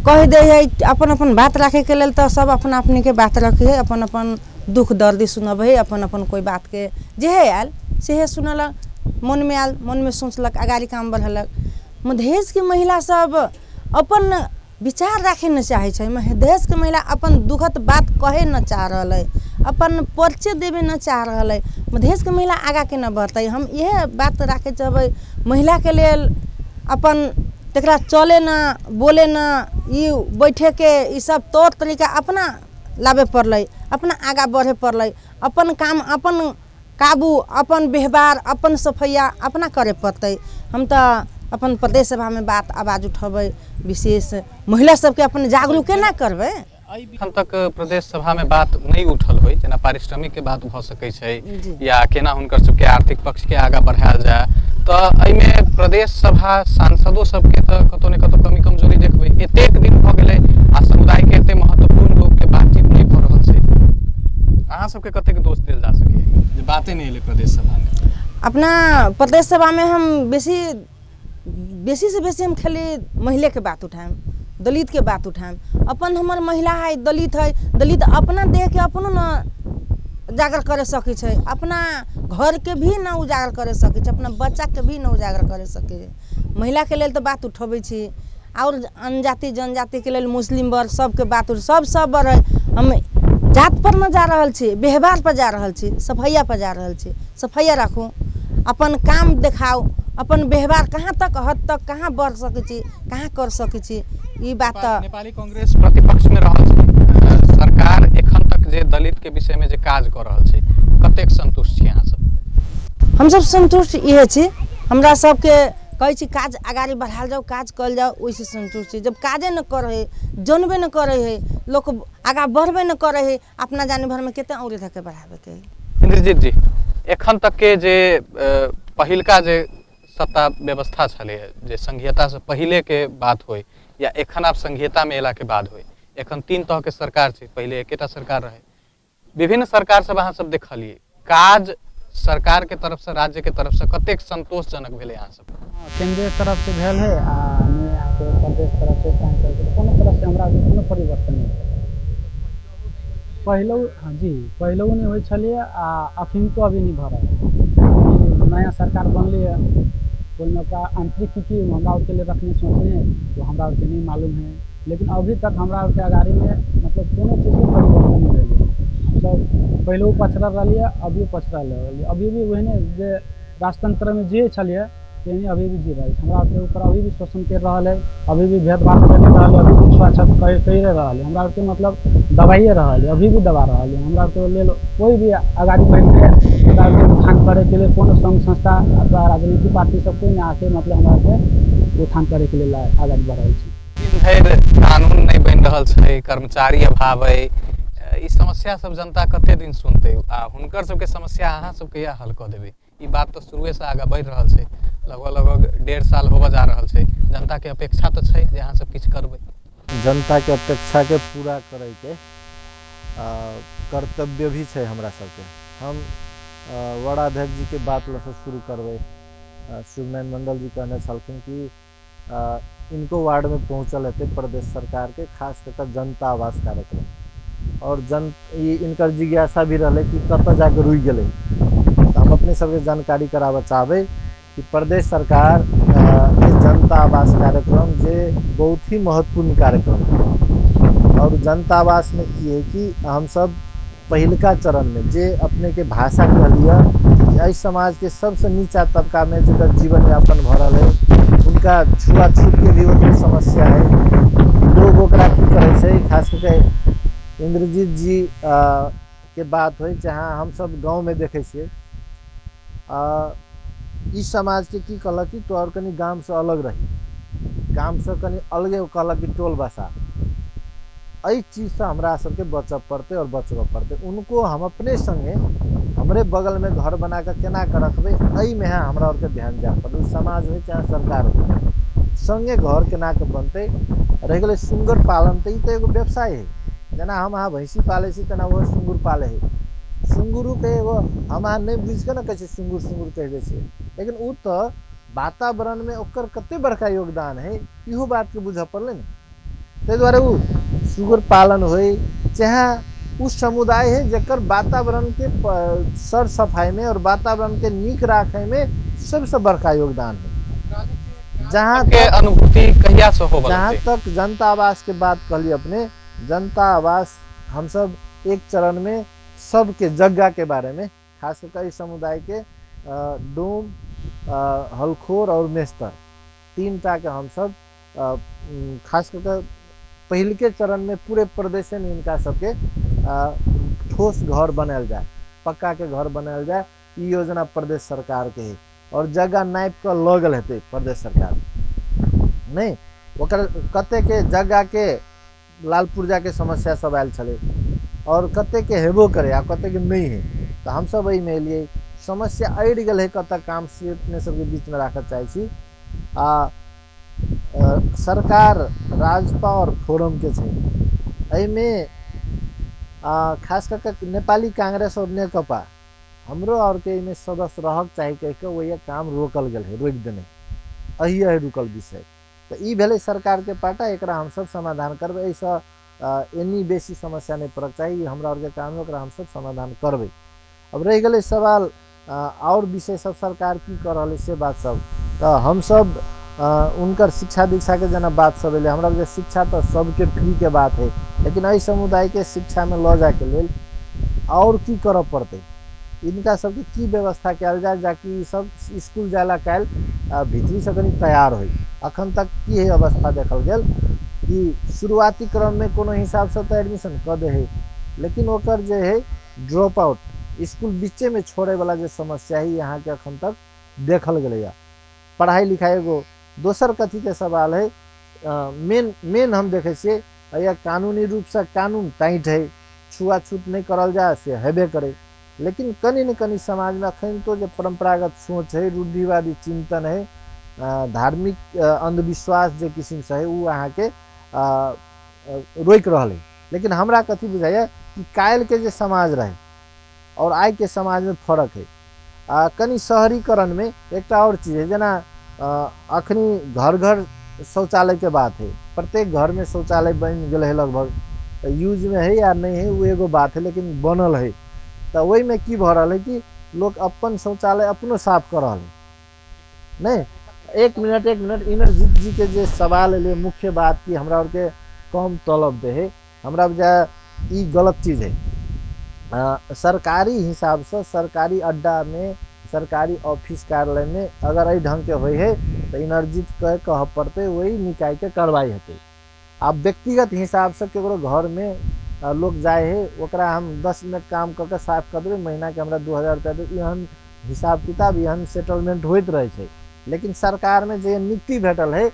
कहि दै है अपन अपन बात राखैके लेल तऽ सब अपना अपनीके बात रखै है, अपन अपन दुख दर्द सुनबै है, अपन अपन कोइ बातके जेहे आयल सेहे सुनलक, मनमे आयल मनमे सोचलक, अगाड़ी काम बढ़ेलक। मधेशके महिला सब अपन विचार राखै नहि चाहै छै, मधेशके महिला अपन दुखद बात कहै नहि चाह रहल है, अपन परिचय देबे नहि चाह रहल है, मधेशके महिला आगाँ केना बढ़तै? हम इएह बात राखै चाहबै महिलाके लेल, अपन तकरा चले न बोले न ई बैठेके ई सब तौर तरीका अपना लाबे पड़लै, अपना आगाँ बढ़े पड़लै, अपन काम अपन काबू अपन व्यवहार अपन सफैया अपना करे पड़तै। हम तऽ अपन प्रदेश सभामे बात आवाज उठेबै, विशेष महिला सबके अपन जागरूक केना करबै। एखन तक प्रदेश सभामे बात नहि उठल होइ, जेना पारिश्रमिकके बात भऽ सकै छै या केना हुनकर सबके आर्थिक पक्षके आगाँ बढ़ायल जाय, तऽ एहिमे प्रदेश सभा सांसदो सबके तऽ कतौ ने कतौ कमी कमजोरी देखबै। एतेक दिन भऽ गेलै आ समुदायके एते महत्वपूर्ण लोकके बातचीत नहि भऽ रहल छै, अहाँ सबके कतेक दोष देल जा सकैए जे बाते नहि एलै प्रदेश सभामे? अपना प्रदेश सभामे हम बेसी बेसीसँ बेसी हम खाली महिलेके बात उठायब, दलितके बात उठायब। अपन हमर महिला है, दलित है, दलित अपना देहके अपनो न उजागर करे सकै छै, अपना घरके भी न उजागर करे सकै छै, अपना बच्चाके भी न उजागर करे सकै छै। महिलाके लेल तऽ बात उठबै छी, आओर अनजाति जनजातिके लेल मुस्लिम वर्ग सबके बात सब सब वर्ग है। हम जात पर न जा रहल छी, व्यवहार पर जा रहल छी, सफैया पर जा रहल छी। सफैया राखू, अपन काम देखाउ, अपन व्यवहार कहाँ तक हद तक कहाँ बढ़ सकै छी, कहाँ कर सकै छी, ई बात तऽ। नेपाली कांग्रेस प्रतिपक्षमे रहल छै, सरकार एखन तक जे दलितके विषयमे जे काज कऽ रहल छै, कतेक संतुष्ट छी अहाँ सब? हमसब संतुष्ट इहे छी, हमरा सबके कहै छी काज अगाडि बढ़ायल जाउ, काज कयल जाउ, ओहिसँ संतुष्ट छी। जब काजे नहि करै है, जनबे नहि करै है, लोक आगाँ बढ़बे नहि करै है, अपना जाने भरमे कते औरी धक्के बढ़ाबैके है। इंद्रजीत जी, एखन तक के जे पहिलका जे सत्ता व्यवस्था छलै, जे संघीयतासँ पहिलेके बात होइ या एखन आब संघीयतामे एलाके बाद होइ। एखन 3 तरहके सरकार छै, पहिले एकेटा सरकार रहै। विभिन्न सरकार सब अहाँ सब देखलियै, काज सरकार के तरफ से, राज्य के तरफ से कतेक संतोषजनक भेलै अहाँ सब? केंद्रीय तरफ से भेल है आ नहि अहाँके प्रदेश तरफ से, स्थानीय तरफ से, कोनो तरफ से हमरा कोनो परिवर्तन नहि भेल। पहिलो, हाँ जी, पहिलो नहि होइ छलियै आ अखन तो अभी नहि भऽ रहल है। नया सरकार बनलै है, ओहिमे ओकरा आंतरिक की की हमरा आरके लिए रखने सोचने वो हमरा आरके नहीं मालूम है, लेकिन अभी तक हमरा आरके अगाड़ीमे मतलब कोनो चीजके परिवर्तन नहि भेलै। हमसब पहिलो पछड़ल रहलियै, अभियो पछड़ल रहलियै, अभी भी ओहने जे राजतंत्रमे जे छलियै तेहने अभी भी जी रहल छै। हमरा आरके ऊपर अभी भी शोषण करि रहल है, अभी भी भेदभाव करि रहल है, अभी भी छुआछूत करि रहल है, हमरा आरके मतलब दबाइए रहल है, अभी भी दबा रहल है। हमरा आरके लेल कोई भी अगाड़ी बढ़िके हमरा आरके उत्थान करैके लेल कोनो संघ संस्था अथवा राजनीतिक पार्टी सब कोई नहि आके मतलब हमरा आरके उत्थान करैके लेल अगाड़ी बढ़ल छै। दिन धरि कानून नहि बनि रहल छै, कर्मचारी अभाव है, ई समस्या सब जनता कते दिन सुनतै आ हुनकर सबके समस्या अहाँ सब कहिया हल कऽ देबै? ई बात तऽ शुरुएसँ आगाँ बढ़ि रहल छै, लगभग लगभग 1.5 साल होबऽ जा रहल छै। जनताके अपेक्षा तऽ छै जे अहाँ सब किछु करबै। जनताके अपेक्षाके पूरा करैके कर्तव्य भी छै हमरा सबके। हम वडाध्यक्ष जी के बात लऽ शुरू करबै। शिवनारायण मंडल जी कहने छलखिन कि इनको वार्ड में पहुँचल हेतै प्रदेश सरकार के खास कऽ के जनता आवास कार्यक्रम, और जन इनकर जिज्ञासा भी रहलै कि कतऽ जाके रुकि गेलै। तऽ हम अपने सबके जानकारी कराबऽ चाहबै कि प्रदेश सरकार के जनता आवास कार्यक्रम जे बहुत ही महत्वपूर्ण कार्यक्रम है, और जनता आवास में की है कि हमसब पहिलका चरण में जे अपने के भाषा कहलिए कि एहि समाज के सबसे नीचा तबका में जकर जीवन यापन भऽ रहल है, उनका छुआछूत के भी ओतबे समस्या है। लोग ओकरा की करै छै, खास करके इंद्रजीत जी के बात होइ, जहाँ हमसब गाँवमे देखै छियै ई समाज के की कहलक कि तो और कनि गामसँ अलग रही, गामसँ कनि अलगे कहलक कि टोल बसा। एहि चीजसँ हमरा सबके बचऽ पड़तै और बचबऽ पड़तै। उनको हम अपने संगे हमरे बगलमे घर बना कऽ केना कऽ रखबै, एहिमे हमरा आरके ध्यान जाय पड़तै। समाज होइ चाहे सरकार होइ, संगे घर केना कऽ बनतै। रहि गेलै सुंगर पालन, तऽ ई तऽ एगो व्यवसाय है। जेना हम अहाँ भैंसी पालै छी तेना ओहो सुंगुर पालै है। सुंगुरोके एगो हम अहाँ नहि बुझि कऽ ने कहै छियै सुंगुर सुंगुर कहि दै छियै, लेकिन ओ तऽ वातावरणमे ओकर कते बड़का योगदान है, इहो बातके बुझऽ पड़लै ने। ताहि दुआरे ओ सुगर पालन होइ चाहे ओ समुदाय है जकर वातावरणके सर सफाइमे और वातावरणके नीक राखैमे सबसँ बड़का योगदान है। जहाँ के अनुभूति कहिया से होबऽ जहाँ लगतै? तक जनता आवास के बात कहली अपने, जनता आवास हमसब एक चरण में सबके जगह के बारे में खास करके इस समुदाय के डोम, हलखोर और मेस्तर 3 टा के हमसब खास करके पहिलके चरण में पूरे प्रदेश में इनका सबके ठोस घर बनायल जाए, पक्का के घर बनायल जाए, ई योजना प्रदेश सरकार के है। और जगह नापि कऽ लऽ गेल हेतै प्रदेश सरकार नहीं, ओकर कते के जगह के लाल पुर्जा के समस्या सब आयल छलै और कते के हेबो करे आ कते के नहीं है। तऽ हमसब एहिमे एलियै, समस्या अड़ि गेल है कतऽ काम से अपने सबके बीचमे राखऽ चाहै छी। आ सरकार राजपा और फोरम के छै एहिमे, खास कऽ के नेपाली कांग्रेस और नेकपा हमरो और के एहिमे सदस्य रहक चाही कहि कऽ ओहि काम रोकल गेल है, रोकि देने एही है रुकल विषय। तऽ ई भेलै सरकार के पाटा, एकरा हमसब समाधान करबै, एहिसँ एनी बेसी समस्या नहि पड़क चाही, हमरा आरके काम है, ओकरा हमसब समाधान करबै। अब रहि गेलै सवाल और विषय सब सरकार की कऽ रहल है से बात सब, तऽ हमसब उनकर शिक्षा दीक्षा के जेना बात सब एलै, हमरा आरके शिक्षा तऽ सबके फ्री के बात है, लेकिन एहि समुदाय के शिक्षा में लऽ जायके लेल और की करऽ पड़तै, इनका सबके की व्यवस्था कयल जाय जाकि ई सब स्कूल जाय ला काल्हि भीतरीसँ कनि तैयार होइ। अखन तक की है अवस्था देखल गेल कि शुरुआती क्रम में कोनो हिसाबसँ तऽ एडमिशन कऽ दे है, लेकिन ओकर जे है ड्रॉप आउट स्कूल बीचे में छोड़े वाला जे समस्या है यहाँ के अखन तक देखल गेलैया। पढ़ाई लिखाई एगो दोसर कथी के सवाल है, मेन मेन हम देखै छियै या कानूनी रूपसँ कानून टाइट है, छुआछूत नहि करल जाय से हेबे करे, लेकिन कनि न कनि समाजमे अखन तो जे परम्परागत सोच है, रूढ़िवादी चिंतन है, धार्मिक अंधविश्वास जे किसिमसँ है ओ अहाँके रोकि रहल है। लेकिन हमरा कथी बुझाइए कि काल्हिके जे समाज रहै आओर आइके समाजमे फरक है। कनि शहरीकरणमे एकटा आओर चीज है, जेना अखनी घर घर शौचालयके बात है, प्रत्येक घरमे शौचालय बनि गेल है लगभग, यूजमे है या नहि है ओ एगो बात है, लेकिन बनल है। तऽ ओहिमे की भऽ रहल है कि लोक अपन शौचालय अपनो साफ कऽ रहल है। नहि, एक मिनट एक मिनट, इंद्रजीत जी के जे सवाल एलै मुख्य बात कि हमरा आरके कम तलब दे है, हमरा बुझाय ई गलत चीज है। सरकारी हिसाबसँ सरकारी अड्डामे सरकारी ऑफिस कार्यालयमे अगर एहि ढङ्गके होइ है तऽ इंद्रजीतके कहऽ पड़तै, ओहि निकायके कार्रवाई हेतै। आब व्यक्तिगत हिसाबसँ केकरो घरमे लोक जाइ है, ओकरा हम 10 मिनट काम कऽ के साफ कऽ देबै, महीनाके हमरा 2000 रुपया देबै, एहन हिसाब किताब एहन सेटलमेंट होइत रहै छै। लेकिन सरकारमे जे नियुक्ति भेटल है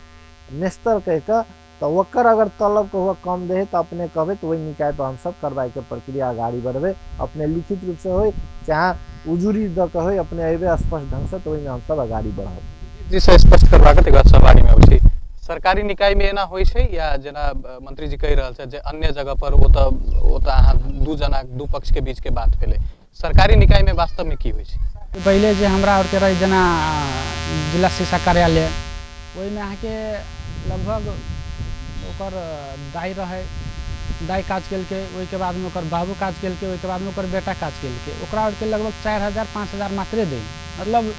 मेस्तर कहि कऽ, तऽ ओकर अगर तलब कहुआ कम दे है तऽ अपने कहबै तऽ ओहि निकाय पर हमसब कार्रवाईके प्रक्रिया अगाडि बढ़बै। अपने लिखित रूपसँ होइ चाहे उजूरी दऽ कऽ होइ, अपने अयबै स्पष्ट ढङ्गसँ तऽ ओहिमे हमसब अगाडि बढ़ब। जी से स्पष्ट करबाक तकर बाद सहभागीमे अबै छी। सरकारी निकायमे एना होइ छै या जेना मंत्री जी कहि रहल छथि जे अन्य जगह पर ओ तऽ अहाँ दू जना दू पक्षके बीचके बात भेलै, सरकारी निकायमे वास्तवमे की होइ छै? पहिले जे हमरा आरके रहै जेना जिला शिक्षा कार्यालय, ओहिमे अहाँके लगभग ओकर दाइ रहै, दाइ काज केलकै, ओहिके बादमे ओकर बाबू काज केलकै, ओहिके बादमे ओकर बेटा काज केलकै, ओकरा आरके लगभग 4000 5000 मात्रे दै, मतलब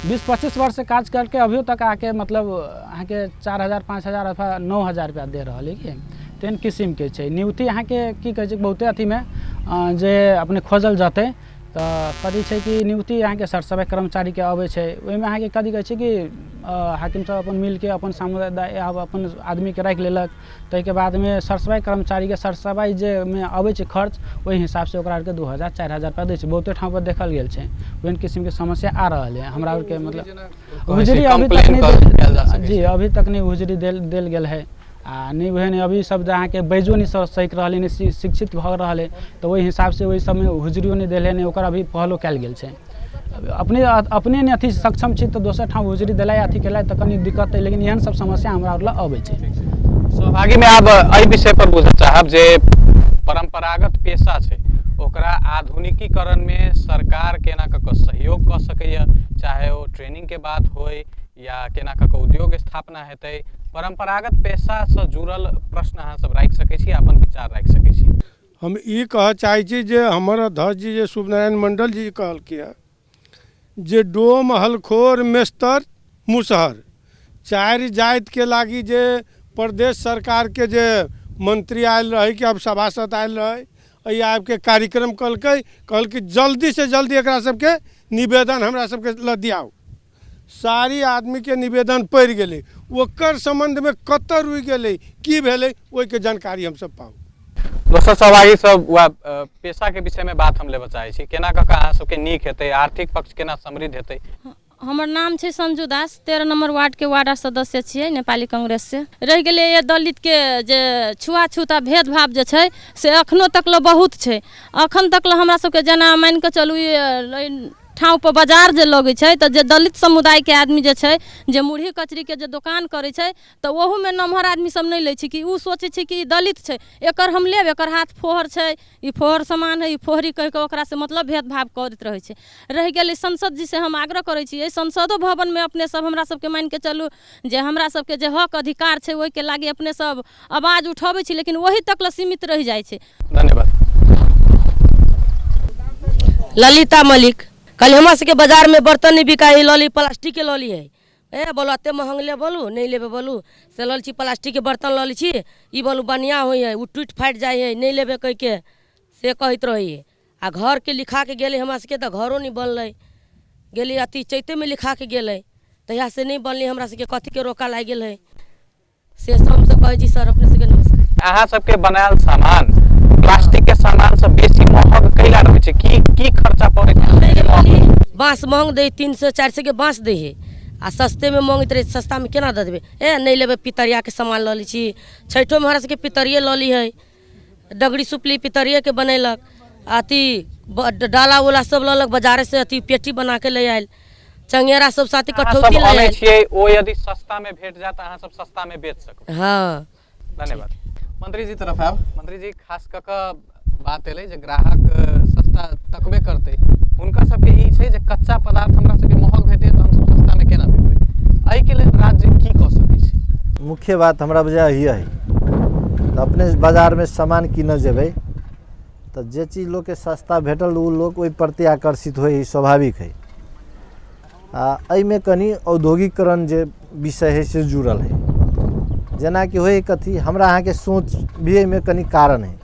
20-25 वर्ष से काज करके अभियो तक आके मतलब अहाँके 4000 5000 अथवा 9000 रुपया दे रहल है। कि तेहन किसिमके छै नियुक्ति अहाँके की कहै छै बहुते अथीमे जे अपने खोजल जेतै तऽ कथी छै कि नियुक्ति अहाँके सरसफाइ कर्मचारीके अबै छै, ओहिमे अहाँके कथी कहै छै कि हाकिम सब अपन मिलके अपन समुदाय अपन आदमीके राखि लेलक, ताहिके बादमे सरसफाइ कर्मचारीके सरसफाइ जे मे अबै छै खर्च ओहि हिसाबसँ ओकरा आरके 2000 4000 रुपया दै छै। बहुते ठाम पर देखल गेल छै ओहन किसिमके समस्या आ रहल है हमरा आरके, मतलब हुजरी अभी तक नहि, जी अभी तक नहि हुजरी देल गेल है। आ नहि ओहन अभी सब अहाँके बैजो नहि सकि रहल है, नहि शिक्षित भऽ रहल है, तऽ ओहि हिसाबसँ ओहि सबमे हुजरियो नहि देल है, नहि ओकर अभी पहलो कयल गेल छै। अपने अपने नहि अथी सक्षम छी तऽ दोसर ठाम हुजरी देलाय अथी केलाय तऽ कनि दिक्कत है, लेकिन एहन सब समस्या हमरा आर लग अबै छै। सहभागीमे आब एहि विषय पर बुझऽ चाहब जे परम्परागत पेशा छै ओकरा आधुनिकीकरणमे सरकार केना कऽ कऽ सहयोग कऽ सकैए, चाहे ओ ट्रेनिंगके बात होइ या केना कऽ कऽ उद्योग स्थापना हेतै, परम्परागत पेशासँ जुड़ल प्रश्न अहाँ सब राखि सकै छी, अपन विचार राखि सकै छी। हम ई कहऽ चाहै छी जे हमर अध्यक्ष जी जे शुभनारायण मण्डल जी कहलकै हँ जे डोम हलखोर मेस्तर मुसहर 4 जातिके लागि जे प्रदेश सरकारके जे मंत्री आयल रहै कि अब सभासद आयल रहै, एहि आबिके कार्यक्रम कहलकै, कहलकै जल्दीसँ जल्दी एकरा सबके निवेदन हमरा सबके लऽ दियाउ। सारी आदमीके निवेदन पड़ि गेलै, ओकर सम्बन्धमे कतऽ रुकि गेलै की भेलै ओहिके जानकारी हमसब पाउ। दोसर सहभागी सब वएह पेशाके विषयमे बात हम लेबऽ चाहै छी, केना कऽ कऽ अहाँ सबके नीक हेतै, आर्थिक पक्ष केना समृद्ध हेतै? हमर नाम छै संजू दास, 13 नंबर वार्डके वार्ड सदस्य छियै नेपाली कांग्रेस से। रहि गेलै ये दलितके जे छुआछूत आ भेदभाव जे छै से अखनो तक ल बहुत छै। अखन तक ल हमरा सबके जेना मानि कऽ चलू ठाउँ पर बाजार जे लगै छै तऽ जे दलित समुदायके आदमी जे छै जे मुरही कचरीके जे दोकान करै छै तऽ ओहूमे नमहर आदमी सब नहि लै छै, कि ओ सोचै छै कि ई दलित छै एकर हम लेब, एकर हाथ फोहर छै, ई फोहर सामान है, ई फोहरी कहि कऽ ओकरासँ मतलब भेदभाव करैत रहै छै। रहि गेलै संसद जी से हम आग्रह करै छियै, संसदो भवनमे अपने सब हमरा सबके मानि कऽ चलू जे हमरा सबके जे हक अधिकार छै ओहिके लागि अपने सब आवाज उठबै छी, लेकिन ओहि तक ल सीमित रहि जाइ छै। धन्यवाद। ललिता मलिक, कल हमरा सबके बाजारमे बर्तन नहि बिकाइ है, लऽ ली प्लास्टिकके लऽ ली है, ए बोलो एते महग ले बोलू नहि लेबै बोलू से लऽ लै छी प्लास्टिकके बर्तन लऽ लै छी, ई बोलू बढ़िआँ होइ है, ओ टूटि फाटि जाइ है नहि लेबै कहिके से कहैत रहै है। आ घरके लिखाके गेलै हमरा सबके तऽ घरो नहि बनलै, गेलै अथी चैतेमे लिखाके गेलै तहियासँ नहि बनलै, हमरा सबके कथीके रोका लागि गेल है से हमसब कहै छी सर अपने सबके नमस्कार। अहाँ सबके बनायल सामान प्लास्टिक के सामान से बेसी महग कैला रहै छै, की की खर्चा पड़ै छै? बाँस महग दै 300-400 के बाँस दै है आ सस्तेमे मङ्गैत रहै, सस्तामे केना दऽ देबै? ए नहि लेबै पितरियाके सामान लऽ लै छी। छठिओमे हमरा सबके पितरिये लऽ ली है, डगरी सुपली पितरियेके बनेलक, अथी डाला उला सब लऽ लेलक बाजारेसँ, अथी पेटी बनाके ले आयल। चंगेरा सब साथी अहाँ कठौती सब लऽ अनै आयल। छियै, ओ यदि सस्ता में भेट जात अहाँ सब सस्ता में बेच सकब। हाँ। धन्यवाद। मंत्री जी तरफ आयब। मंत्री जी, खास कऽ कऽ बात एलै जे ग्राहक सस्ता तकबे करतै, हुनकर सबके ई छै जे कच्चा पदार्थ हमरा सबके महग भेटै तऽ हमसब सस्ता में केना बेचबै, एहिके लेल राज्य की कऽ सकै छै? मुख्य बात हमरा बुझाइ है तऽ अपने बाजारमे सामान कीनऽ जेबै तऽ जे चीज लोकके सस्ता भेटल ओ लोक ओहि प्रति आकर्षित होइ, स्वाभाविक है। आ एहिमे कनि औद्योगिकरण जे विषय है से जुड़ल है। जेनाकि होइ कथी, हमरा अहाँके सोच भी एहिमे कनि कारण है।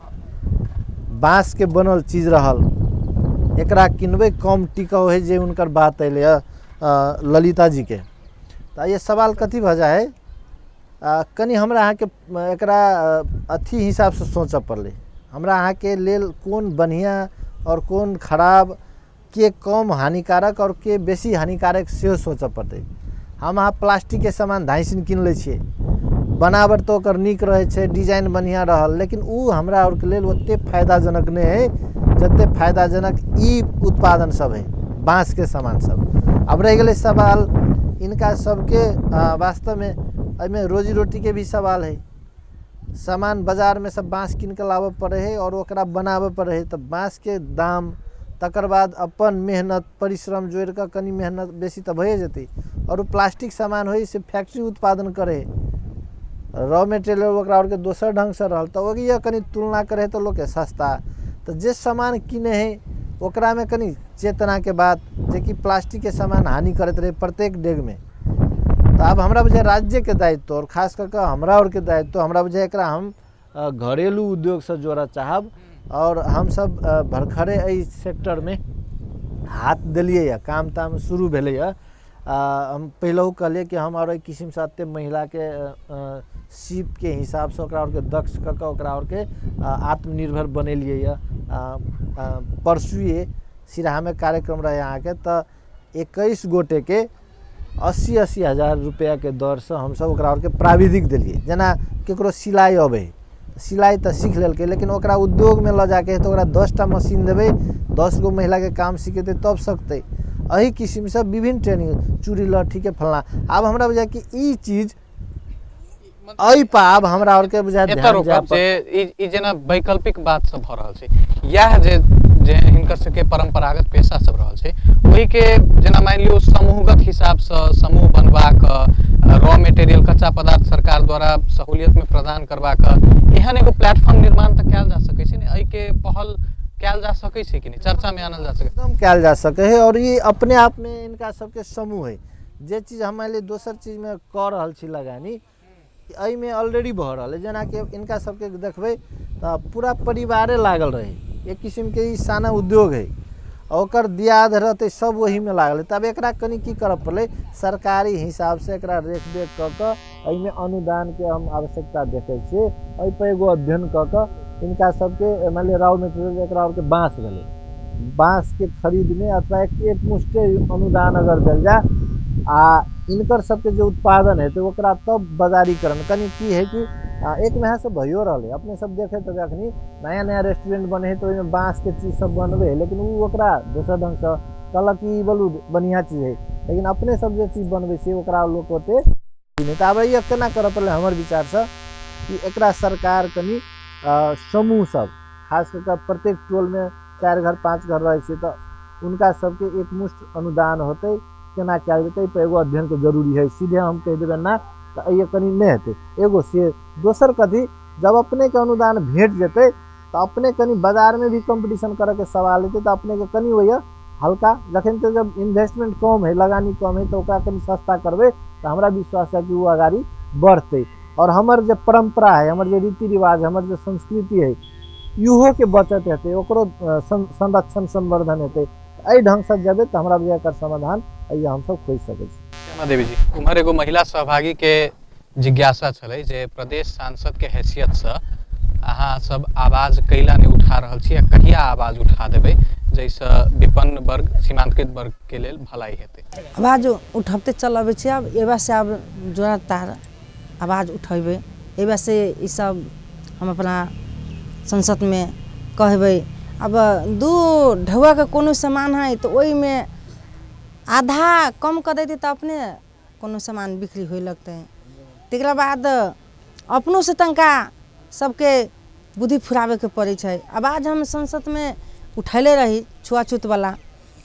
बाँसके बनल चीज रहल, एकरा किनबै कम टिकाउ है, जे हुनकर बात अयलै ललिता जीके। तऽ ये सवाल कथी भऽ जाइ है, कनि हमरा अहाँके एकरा अथी हिसाबसँ सोचऽ पड़लै, हमरा अहाँके लेल कोन बढ़िआँ आओर कोन खराब, के कम हानिकारक आओर के बेसी हानिकारक सेहो सोचऽ पड़तै। हम अहाँ प्लास्टिकके सामान धाँसिन कीन लै छियै, बनावट तऽ ओकर नीक रहै छै, डिजाइन बढ़िआँ रहल, लेकिन ओ हमरा आओरके लेल ओतेक फायदाजनक नहि हइ जतेक फायदाजनक ई उत्पादन सब हइ, बाँसके सामान सब। आब रहि गेलै सवाल इनका सबके, वास्तवमे एहिमे रोजी रोटीके भी सवाल हइ। सामान बाजारमे सब बाँस कीन कऽ लाबऽ पड़ै हइ आओर ओकरा बनाबऽ पड़ै हइ, तऽ बाँसके दाम, तकर बाद अपन मेहनत परिश्रम जोड़ि कऽ कनि मेहनत बेसी तऽ भइए जेतै। आओर ओ प्लास्टिक सामान होइ से फैक्ट्री उत्पादन करै हइ, रॉ मेटेरियल ओकरा आओरके दोसर ढङ्गसँ रहल, तऽ ओहि कनि तुलना करै हइ तऽ लोकके सस्ता। तऽ जे सामान कीनै हइ ओकरामे कनि चेतनाके बात, जेकि प्लास्टिकके सामान हानि करैत रहै प्रत्येक डेगमे। तऽ आब हमरा बुझाइ राज्यके दायित्व आओर खास कऽ कऽ हमरा आओरके दायित्व, हमरा बुझाइ एकरा हम घरेलू उद्योगसँ जोड़ऽ चाहब। आओर हमसब भरखरे एहि सेक्टरमे हाथ देलियै यऽ, काम ताम शुरू भेलैए। हम पहिलहु कहलियै कि हम आओर एहि किसिमसँ एतेक महिलाके सीपके हिसाबसँ ओकरा आओरके दक्ष कऽ कऽ ओकरा आओरके आत्मनिर्भर बनेलियै यऽ। परसुए सिराहामे कार्यक्रम रहै अहाँके, तऽ 21 गोटेके 80-80 हजार रुपैआके दरसँ हमसब ओकरा आओरके प्राविधिक देलियै। जेना ककरो सिलाइ अबै, सिलाइ तऽ सीख लेलकै, लेकिन ओकरा उद्योगमे लऽ जाके तऽ ओकरा 10टा मशीन देबै, 10 गो महिलाके काम सिखेतै तब सकतै। एहि किसिमसँ विभिन्न ट्रेनिंग, चूड़ी लहठीके फलना। आब हमरा बुझाइ कि ई चीज एहि पर आब हमरा आओरके बुझाइ एतऽ ध्यान जाय रोकब जे ई जेना वैकल्पिक बात सब भऽ रहल छै, इएह जे जे हिनकर सबके परम्परागत पेशा सब रहल छै ओहिके जेना मानि लियौ समूहगत हिसाबसँ समूह बनबाक, रॉ मटेरियल कच्चा पदार्थ सरकार द्वारा सहूलियतमे प्रदान करबाक एहन एगो प्लेटफॉर्म निर्माण तऽ कयल जा सकै छै ने, एहिके पहल कयल जा सकै छै कि नहि, चर्चामे आनल जा सकै? एकदम कयल जा सकै है। और ई अपने आपमे इनका सबके समूह है। जे चीज हम मानि लिअ दोसर चीजमे कऽ रहल छी लगानी, एहिमे ऑलरेडी भऽ रहल है। जेनाकि इनका सबके देखबै तऽ पूरा परिवारे लागल रहै, एक किसिमके ई साना उद्योग है, ओकर दियाद रहतै सब ओहीमे लागल है। तब एकरा कनि की करऽ पड़लै, सरकारी हिसाबसँ एकरा रेख देख कऽ कऽ एहिमे अनुदानके हम आवश्यकता देखै छियै। एहिपर एगो अध्ययन कऽ कऽ इनका सबके मानि लिअ रॉ मटेरियल एकरा आओरके बाँस भेलै, बाँसके खरीदमे अथवा एक मुश्ते अनुदान अगर देल जाय आ इनकर सबके जे उत्पादन हेतै ओकरा तब बाजारीकरण कनि की है कि एक महीनासँ भइयो रहलै। अपने सब देखैत हेबै अखनी नया नया रेस्टोरेंट बनै है तऽ ओहिमे बाँसके चीज सब बनबै है, लेकिन ओ ओकरा दोसर ढङ्गसँ कहलक कि ई बोलू बढ़िआँ चीज है, लेकिन अपने सब जे चीज बनबै छियै ओकरा लोक ओते नहि। तऽ आब एहि केना करऽ पड़लै, हमर विचारसँ कि एकरा सरकार कनि समूह सब खास कऽ कऽ प्रत्येक टोलमे 4 घर 5 घर रहै छै तऽ हुनका सबके एकमुश्त अनुदान होतै, केना कयल जेतै एहिपर एगो अध्ययनके जरूरी है। सीधे हम कहि देबै ना तऽ एहि कनि नहि हेतै एगो से। दोसर कथी, जब अपनेके अनुदान भेट जेतै तऽ अपने कनि बाजारमे भी कम्पटिशन करऽके सवाल हेतै, तऽ अपनेके कनि ओहि हल्का जखन तऽ जब इन्वेस्टमेंट कम है, लगानी कम है, तऽ ओकरा कनि सस्ता करबै तऽ हमरा विश्वास है कि ओ अगाड़ी बढ़तै। और हमर जे परम्परा है, हमर जे रीति रिवाज, हमर जे संस्कृति है, इहोके बचत हेतै, ओकरो संरक्षण संवर्धन हेतै। एहि ढङ्गसँ जेबै तऽ हमरा बुझाइए एकर समाधान एहि हमसब खोजि सकै छी। श्यामा देवी जी, उम्हर एगो महिला सहभागी के जिज्ञासा छलै जे प्रदेश सांसद के हैसियतसँ अहाँ सब आवाज कैला नहि उठा रहल छी आ कहिया आवाज उठा देबै जाहिसँ विपन्न वर्ग, सीमांतकृत वर्ग के लेल भलाई हेतै? आवाज उठबते चल अबै छी, आब एहि से आब जोड़ा तार आवाज उठेबै, एहि से ई सब हम अपना संसदमे कहबै। आब 2 ढौआके कोनो सामान है तऽ ओहिमे आधा कम कऽ देतै तऽ अपने कोनो सामान बिक्री होइ लगतै। तकरा बाद अपनोसँ तनिका सबके बुद्धि फुराबैके पड़ै छै। आवाज हम संसदमे उठैले रही छुआछूतवला,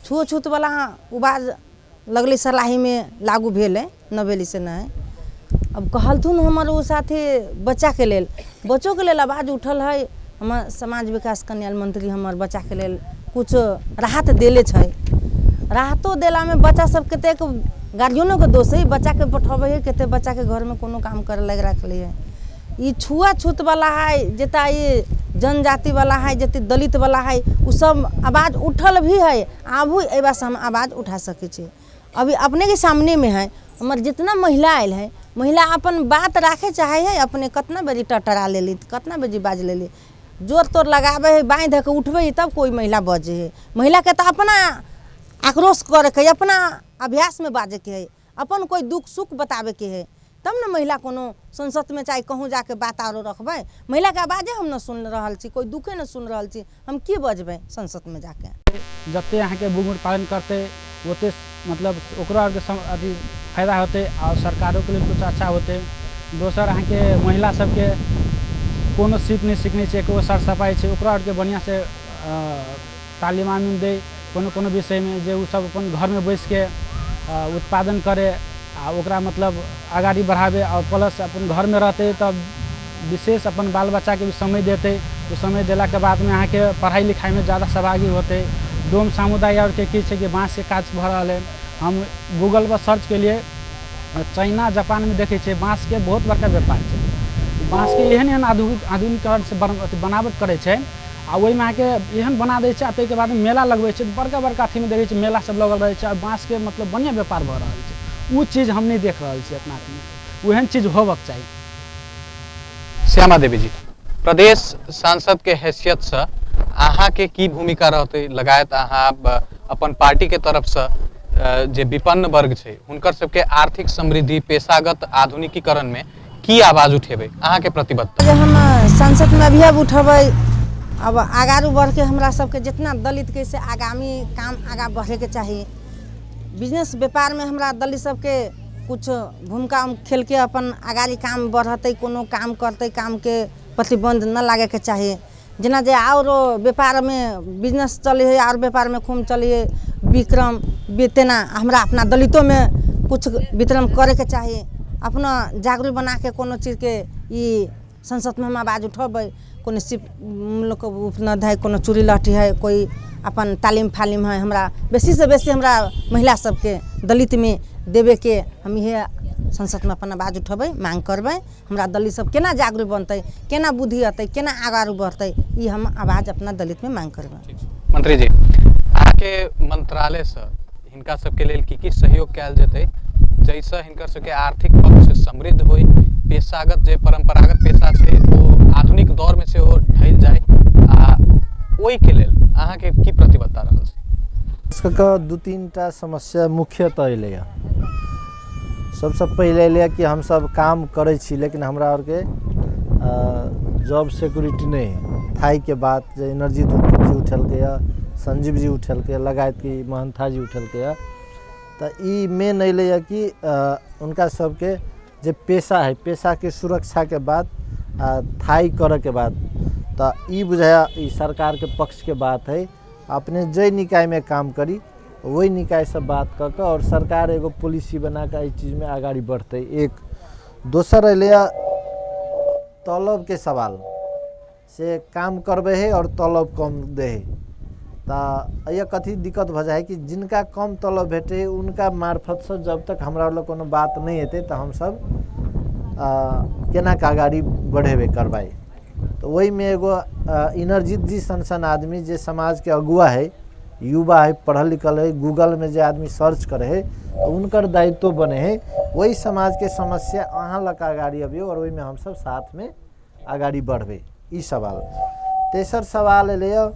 छुआछूतवला आवाज लगलै सर्लाहीमे लागू भेलै, न भेलै से नहि। अब कहलथुन हमर ओ साथी बच्चाके लेल, बच्चोके लेल आवाज उठल हइ। हमर समाज विकास कल्याण मंत्री हमर बच्चाके लेल किछु राहत देले छै। राहतो देलामे बच्चा सब कतेक गार्जियनोके दोष हइ, बच्चाके पठबै हइ, कतेक बच्चाके घरमे कोनो काम करै लागि रखले हइ। ई छुआछूतवला हइ, जतऽ ई जनजातिवला हइ, जते दलितवला हइ, ओ सब आवाज उठल भी हइ। आबू एहि बात से हम आवाज उठा सकै छी। अभी अपनेके सामनेमे हइ, हमर जितना महिला आयल हइ, महिला अपन बात राखे चाहै हइ। अपने कतना बेरी टटरा लेली, कतना बेरी बाजि लेली, जोर तोर लगाबै हइ, बाँहि धऽ कऽ उठबै हइ तब कोइ महिला बजै हइ। महिलाके तऽ अपना आक्रोश करैके हइ, अपना अभ्यासमे बाजैके हइ, अपन कोइ दुःख सुख बताबैके हइ, तब ने महिला कोनो संसदमे चाहे कहूँ जाके बात आरो रखबै। महिलाके आवाजे हम नहि सुनि रहल छी, कोइ दुःखे नहि सुनि रहल छी, हम की बजबै संसदमे जाके। जते अहाँके बुंगुर पालन करतै ओते मतलब ओकरो आरके अथी फायदा होतै आओर सरकारोके लेल किछु अच्छा होतै। दोसर अहाँके महिला सबके कोनो सीख नहि सिखने छै, एको सर सफाइ छै, ओकरो आरके बढ़िआँसँ तालीम आमीम दै कोनो कोनो विषयमे, जे ओ सब अपन घरमे बैसिके उत्पादन करे आ ओकरा मतलब अगाडि बढ़ाबै। आओर प्लस अपन घरमे रहतै तब विशेष अपन बाल बच्चाके भी समय देतै। ओ समय देलाके बादमे अहाँके पढ़ाइ लिखाइमे ज्यादा सहभागी होतै। डोम समुदाय आरके की छै कि बाँसके काज भऽ रहल है। हम गूगलपर सर्च केलियै, चाइना जापानमे देखै छियै बाँसके बहुत बड़का व्यापार छै। बाँसके एहन एहन आधुनिकरणसँ बनावट करै छै आ ओहिमे अहाँके एहन बना दै छै आ ताहिके बाद मेला लगबै छै, बड़का बड़का अथीमे देखै छियै मेला सब लगल रहै छै आ बाँसके मतलब बढ़िआँ व्यापार भऽ रहल छै। ओ चीज हम नहि देख रहल छी अपना अथीमे, ओहन चीज होबक चाही। श्यामा देवी जी, प्रदेश सांसद के हैसियत से अहाँ के की भूमिका रहतै? लगायत अहाँ अपन पार्टी के तरफ से जे विपन्न वर्ग छै हुनकर सबके आर्थिक समृद्धि, पेशागत आधुनिकीकरण में की आवाज उठेबै, अहाँ के प्रतिबद्धता? जे हम संसद में अभी अब उठेबै, अब आगारू बढ़ के हमरा सबके जितना दलित के से आगामी काम आगा बढ़े के चाही। बिजनेस व्यापार में हमरा दलित सबके कुछ भूमिका खेल के अपन अगाड़ी काम बढ़तै, कोनो काम करतै, काम के प्रतिबंध न लागे के चाही। जेना जे आओर व्यापारमे बिजनेस चलै हइ, आओर व्यापारमे खूब चलै हइ विक्रम तेना हमरा अपना दलितोमे कुछ वितरण करैके चाही। अपना जागरूक बनाके कोनो चीजके ई संसदमे हम आवाज उठेबै। कोनो सिप लोकके उपलब्ध हइ, कोनो चूड़ी लहठी हइ, कोइ अपन तालीम फालीम हइ, हमरा बेसीसँ बेसी हमरा महिला सबके दलितमे देबेके हम इएह संसदमे अपन आवाज उठेबै, माँग करबै। हमरा दलित सब केना जागरूक बनतै, केना बुद्धि अतै, केना आगाँ बढ़तै, ई हम आवाज अपना दलितमे माँग करबै। मंत्री जी, अहाँके मंत्रालयसँ हिनका सबके लेल की की सहयोग कयल जेतै जाहिसँ हिनकर सबके आर्थिक पक्ष समृद्ध होइ, पेशागत जे परम्परागत पेशा छै ओ आधुनिक दौरमे सेहो ढलि जाय, आ ओहिके लेल अहाँके की प्रतिबद्धता रहल छै? सबके दू तीन टा समस्या मुख्यतः अयलैए। सबसँ पहिले अयलैए कि हमसब काम करै छी लेकिन हमरा आरके जॉब सिक्योरिटी नहि है। थाइके बात जे इनरजीत जी उठेलकैए, संजीव जी उठेलकैए, लगायत कि महंथा जी उठेलकैए, तऽ ई मेन अयलैए कि हुनका सबके जे पेशा है, पेशाके सुरक्षाके बात आ थाइ करऽके बात, तऽ ई बुझाइए ई सरकारके पक्षके बात है। अपने जाहि निकायमे काम करी ओहि निकायसँ बात कऽ कऽ आओर सरकार एगो पॉलिसी बना कऽ एहि चीजमे अगाडि बढ़तै। एक दोसर अयलैए तलबके सवाल, से काम करबै है आओर तलब कम दै है, तऽ एहिमे कथी दिक्कत भऽ जाइ है कि जिनका कम तलब भेटै है उनका मार्फतसँ जब तक हमरा लग कोनो बात नहि एतै तऽ हमसब केना कऽ अगाडि बढ़ेबै करबाइ। तऽ ओहिमे एगो इनरजीत जी सन सन आदमी जे समाजके अगुआ है, युवा है, पढ़ल लिखल है, गूगलमे जे आदमी सर्च करै है तऽ हुनकर दायित्व बनै है ओहि समाजके समस्या अहाँ लऽ कऽ अगाडि अबियौ आओर ओहिमे हमसब साथमे अगाडि बढ़बै, ई सवाल। तेसर सवाल एलैए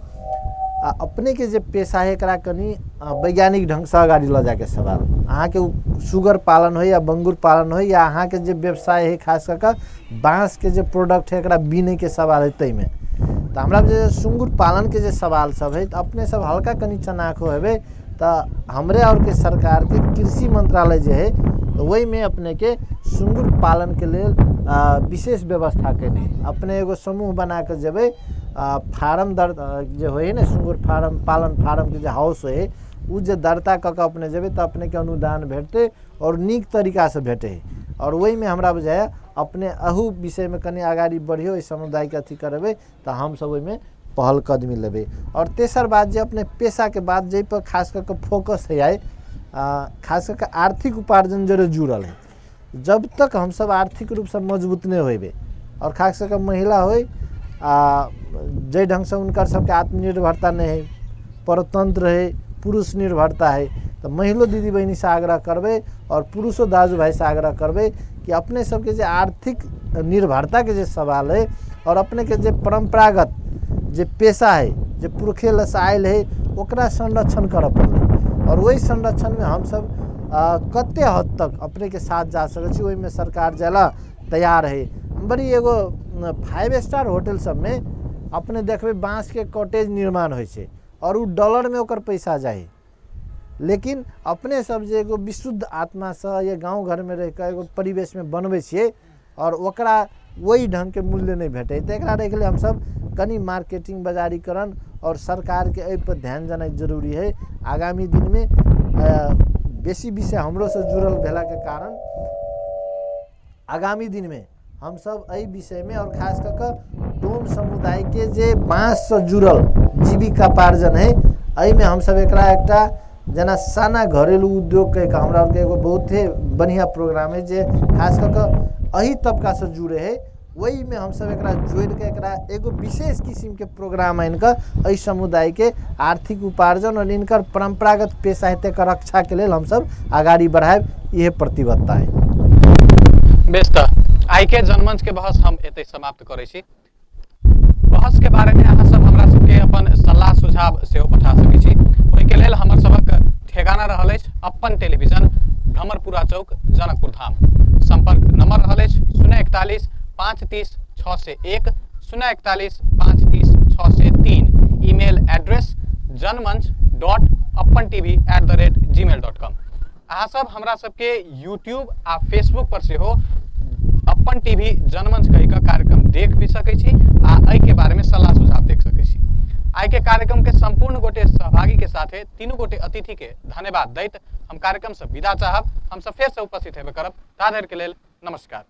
आ अपनेके जे पेशा है एकरा कनि वैज्ञानिक ढङ्गसँ अगाडि लऽ जायके सवाल। अहाँके सुगर पालन होइ या बंगुर पालन होइ या अहाँके जे व्यवसाय है खास कऽ कऽ बाँसके जे प्रोडक्ट है एकरा बीनैके सवाल है, ताहिमे तऽ हमरा जे सुंगुर पालनके जे सवाल सब है तऽ अपने सब हल्का कनि चनाखो हेबै, तऽ हमरे आओरके सरकारके कृषि मंत्रालय जे हइ, तऽ ओहिमे अपनेके सुंगुर पालनके लेल विशेष व्यवस्था केने हइ। अपने एगो समूह बना कऽ जेबै, फार्म दर जे होइ हइ ने, सुंगुर फार्म पालन फार्मके जे हाउस होइ हइ, ओ जे दर्ता कऽ कऽ अपने जेबै तऽ अपनेके अनुदान भेटतै आओर नीक तरीकासँ भेटै हइ। आओर ओहिमे हमरा बुझाइए अपने अहू विषयमे कनि अगाडि बढ़ियौ, एहि समुदायके अथी करबै तऽ हमसभ ओहिमे पहल कदमी लेबै। आओर तेसर बात जे अपने पेशाके बात जाहिपर खास कऽ कऽ फोकस हइ आइ, खास कऽ कऽ आर्थिक उपार्जन जरे जुड़ल हइ, जब तक हमसभ आर्थिक रूपसँ मजबूत नहि होइबै, आओर खास कऽ कऽ महिला होइ आ जाहि ढङ्गसँ हुनकर सबके आत्मनिर्भरता नहि हइ, परतन्त्र हइ, पुरुष निर्भरता हइ, तऽ महिलो दीदी बहिनीसँ आग्रह करबै आओर पुरुषो दाजु भाइसँ आग्रह करबै कि अपने सबके जे आर्थिक निर्भरताके जे सवाल हइ आओर अपनेके जे परम्परागत जे पेशा हइ, जे पुरखे लसँ आयल हइ, ओकरा संरक्षण करऽ पड़लै। आओर ओहि संरक्षणमे हमसब कते हद तक अपनेके साथ जा सकै छी, ओहिमे सरकार जाय ला तैयार हइ। बड़ी एगो 5 स्टार होटल सबमे अपने देखबै बाँसके कॉटेज निर्माण होइ छै आओर ओ डॉलरमे ओकर पैसा जाइ, लेकिन अपने सब जे एगो विशुद्ध आत्मासँ या गाँव घरमे रहिकऽ एगो परिवेशमे बनबै छियै आओर ओकरा ओहि ढङ्गके मूल्य नहि भेटै। तऽ एकरा रहि गेलै हमसब कनि मार्केटिंग बजारीकरण आओर सरकारके एहिपर ध्यान देनाइ जरूरी हइ। आगामी दिनमे बेसी विषय हमरोसँ जुड़ल भेलाके कारण आगामी दिनमे हमसब एहि विषयमे आओर खास कऽ कऽ डोम समुदायके जे बाँससँ जुड़ल जीविकोपार्जन हइ, एहिमे हमसब एकरा एकटा जेना साना घरेलू उद्योग कहि कऽ हमरा आरके एगो बहुते बढ़िआँ प्रोग्राम हइ जे खास कऽ कऽ एहि तबकासँ जुड़े हइ, ओहिमे हमसब एकरा जोड़िकऽ एकरा एगो विशेष किसिमके प्रोग्राम आनिकऽ एहि समुदायके आर्थिक उपार्जन आओर हिनकर परम्परागत पेशा है तकर रक्षाके लेल हमसब अगाडि बढ़ायब, इहे प्रतिबद्धता है। बेस, तऽ आइके जनमंच के बहस हम एतै समाप्त करै छी। बहस के बारे में अहाँ सब हमरा सबके अपन सलाह सुझाव सेहो पठा सकै छी। ओहिके लेल हमर सबक ठेगाना रहल अछि अपन टेलीविजन, भ्रमरपुरा चौक, जनकपुर धाम। संपर्क नंबर रहल अछि 041 530 601, 041 530 603। Email address janmanch.apantv@gmail.com। अहाँ सब हमरा सबके यूट्यूब आ फेसबुक पर सेहो अपन टीवी जनमंच कहि कऽ कार्यक्रम देख भी सकै छी आ एहिके बारे में सलाह सुझाव देख सकै छी। आइ के कार्यक्रम के संपूर्ण गोटे सहभागी के साथे तीनू गोटे अतिथि के धन्यवाद दैत हम कार्यक्रम से विदा चाहब। हम सब फेर से उपस्थित हेबे करब, ता धरि के लेल नमस्कार।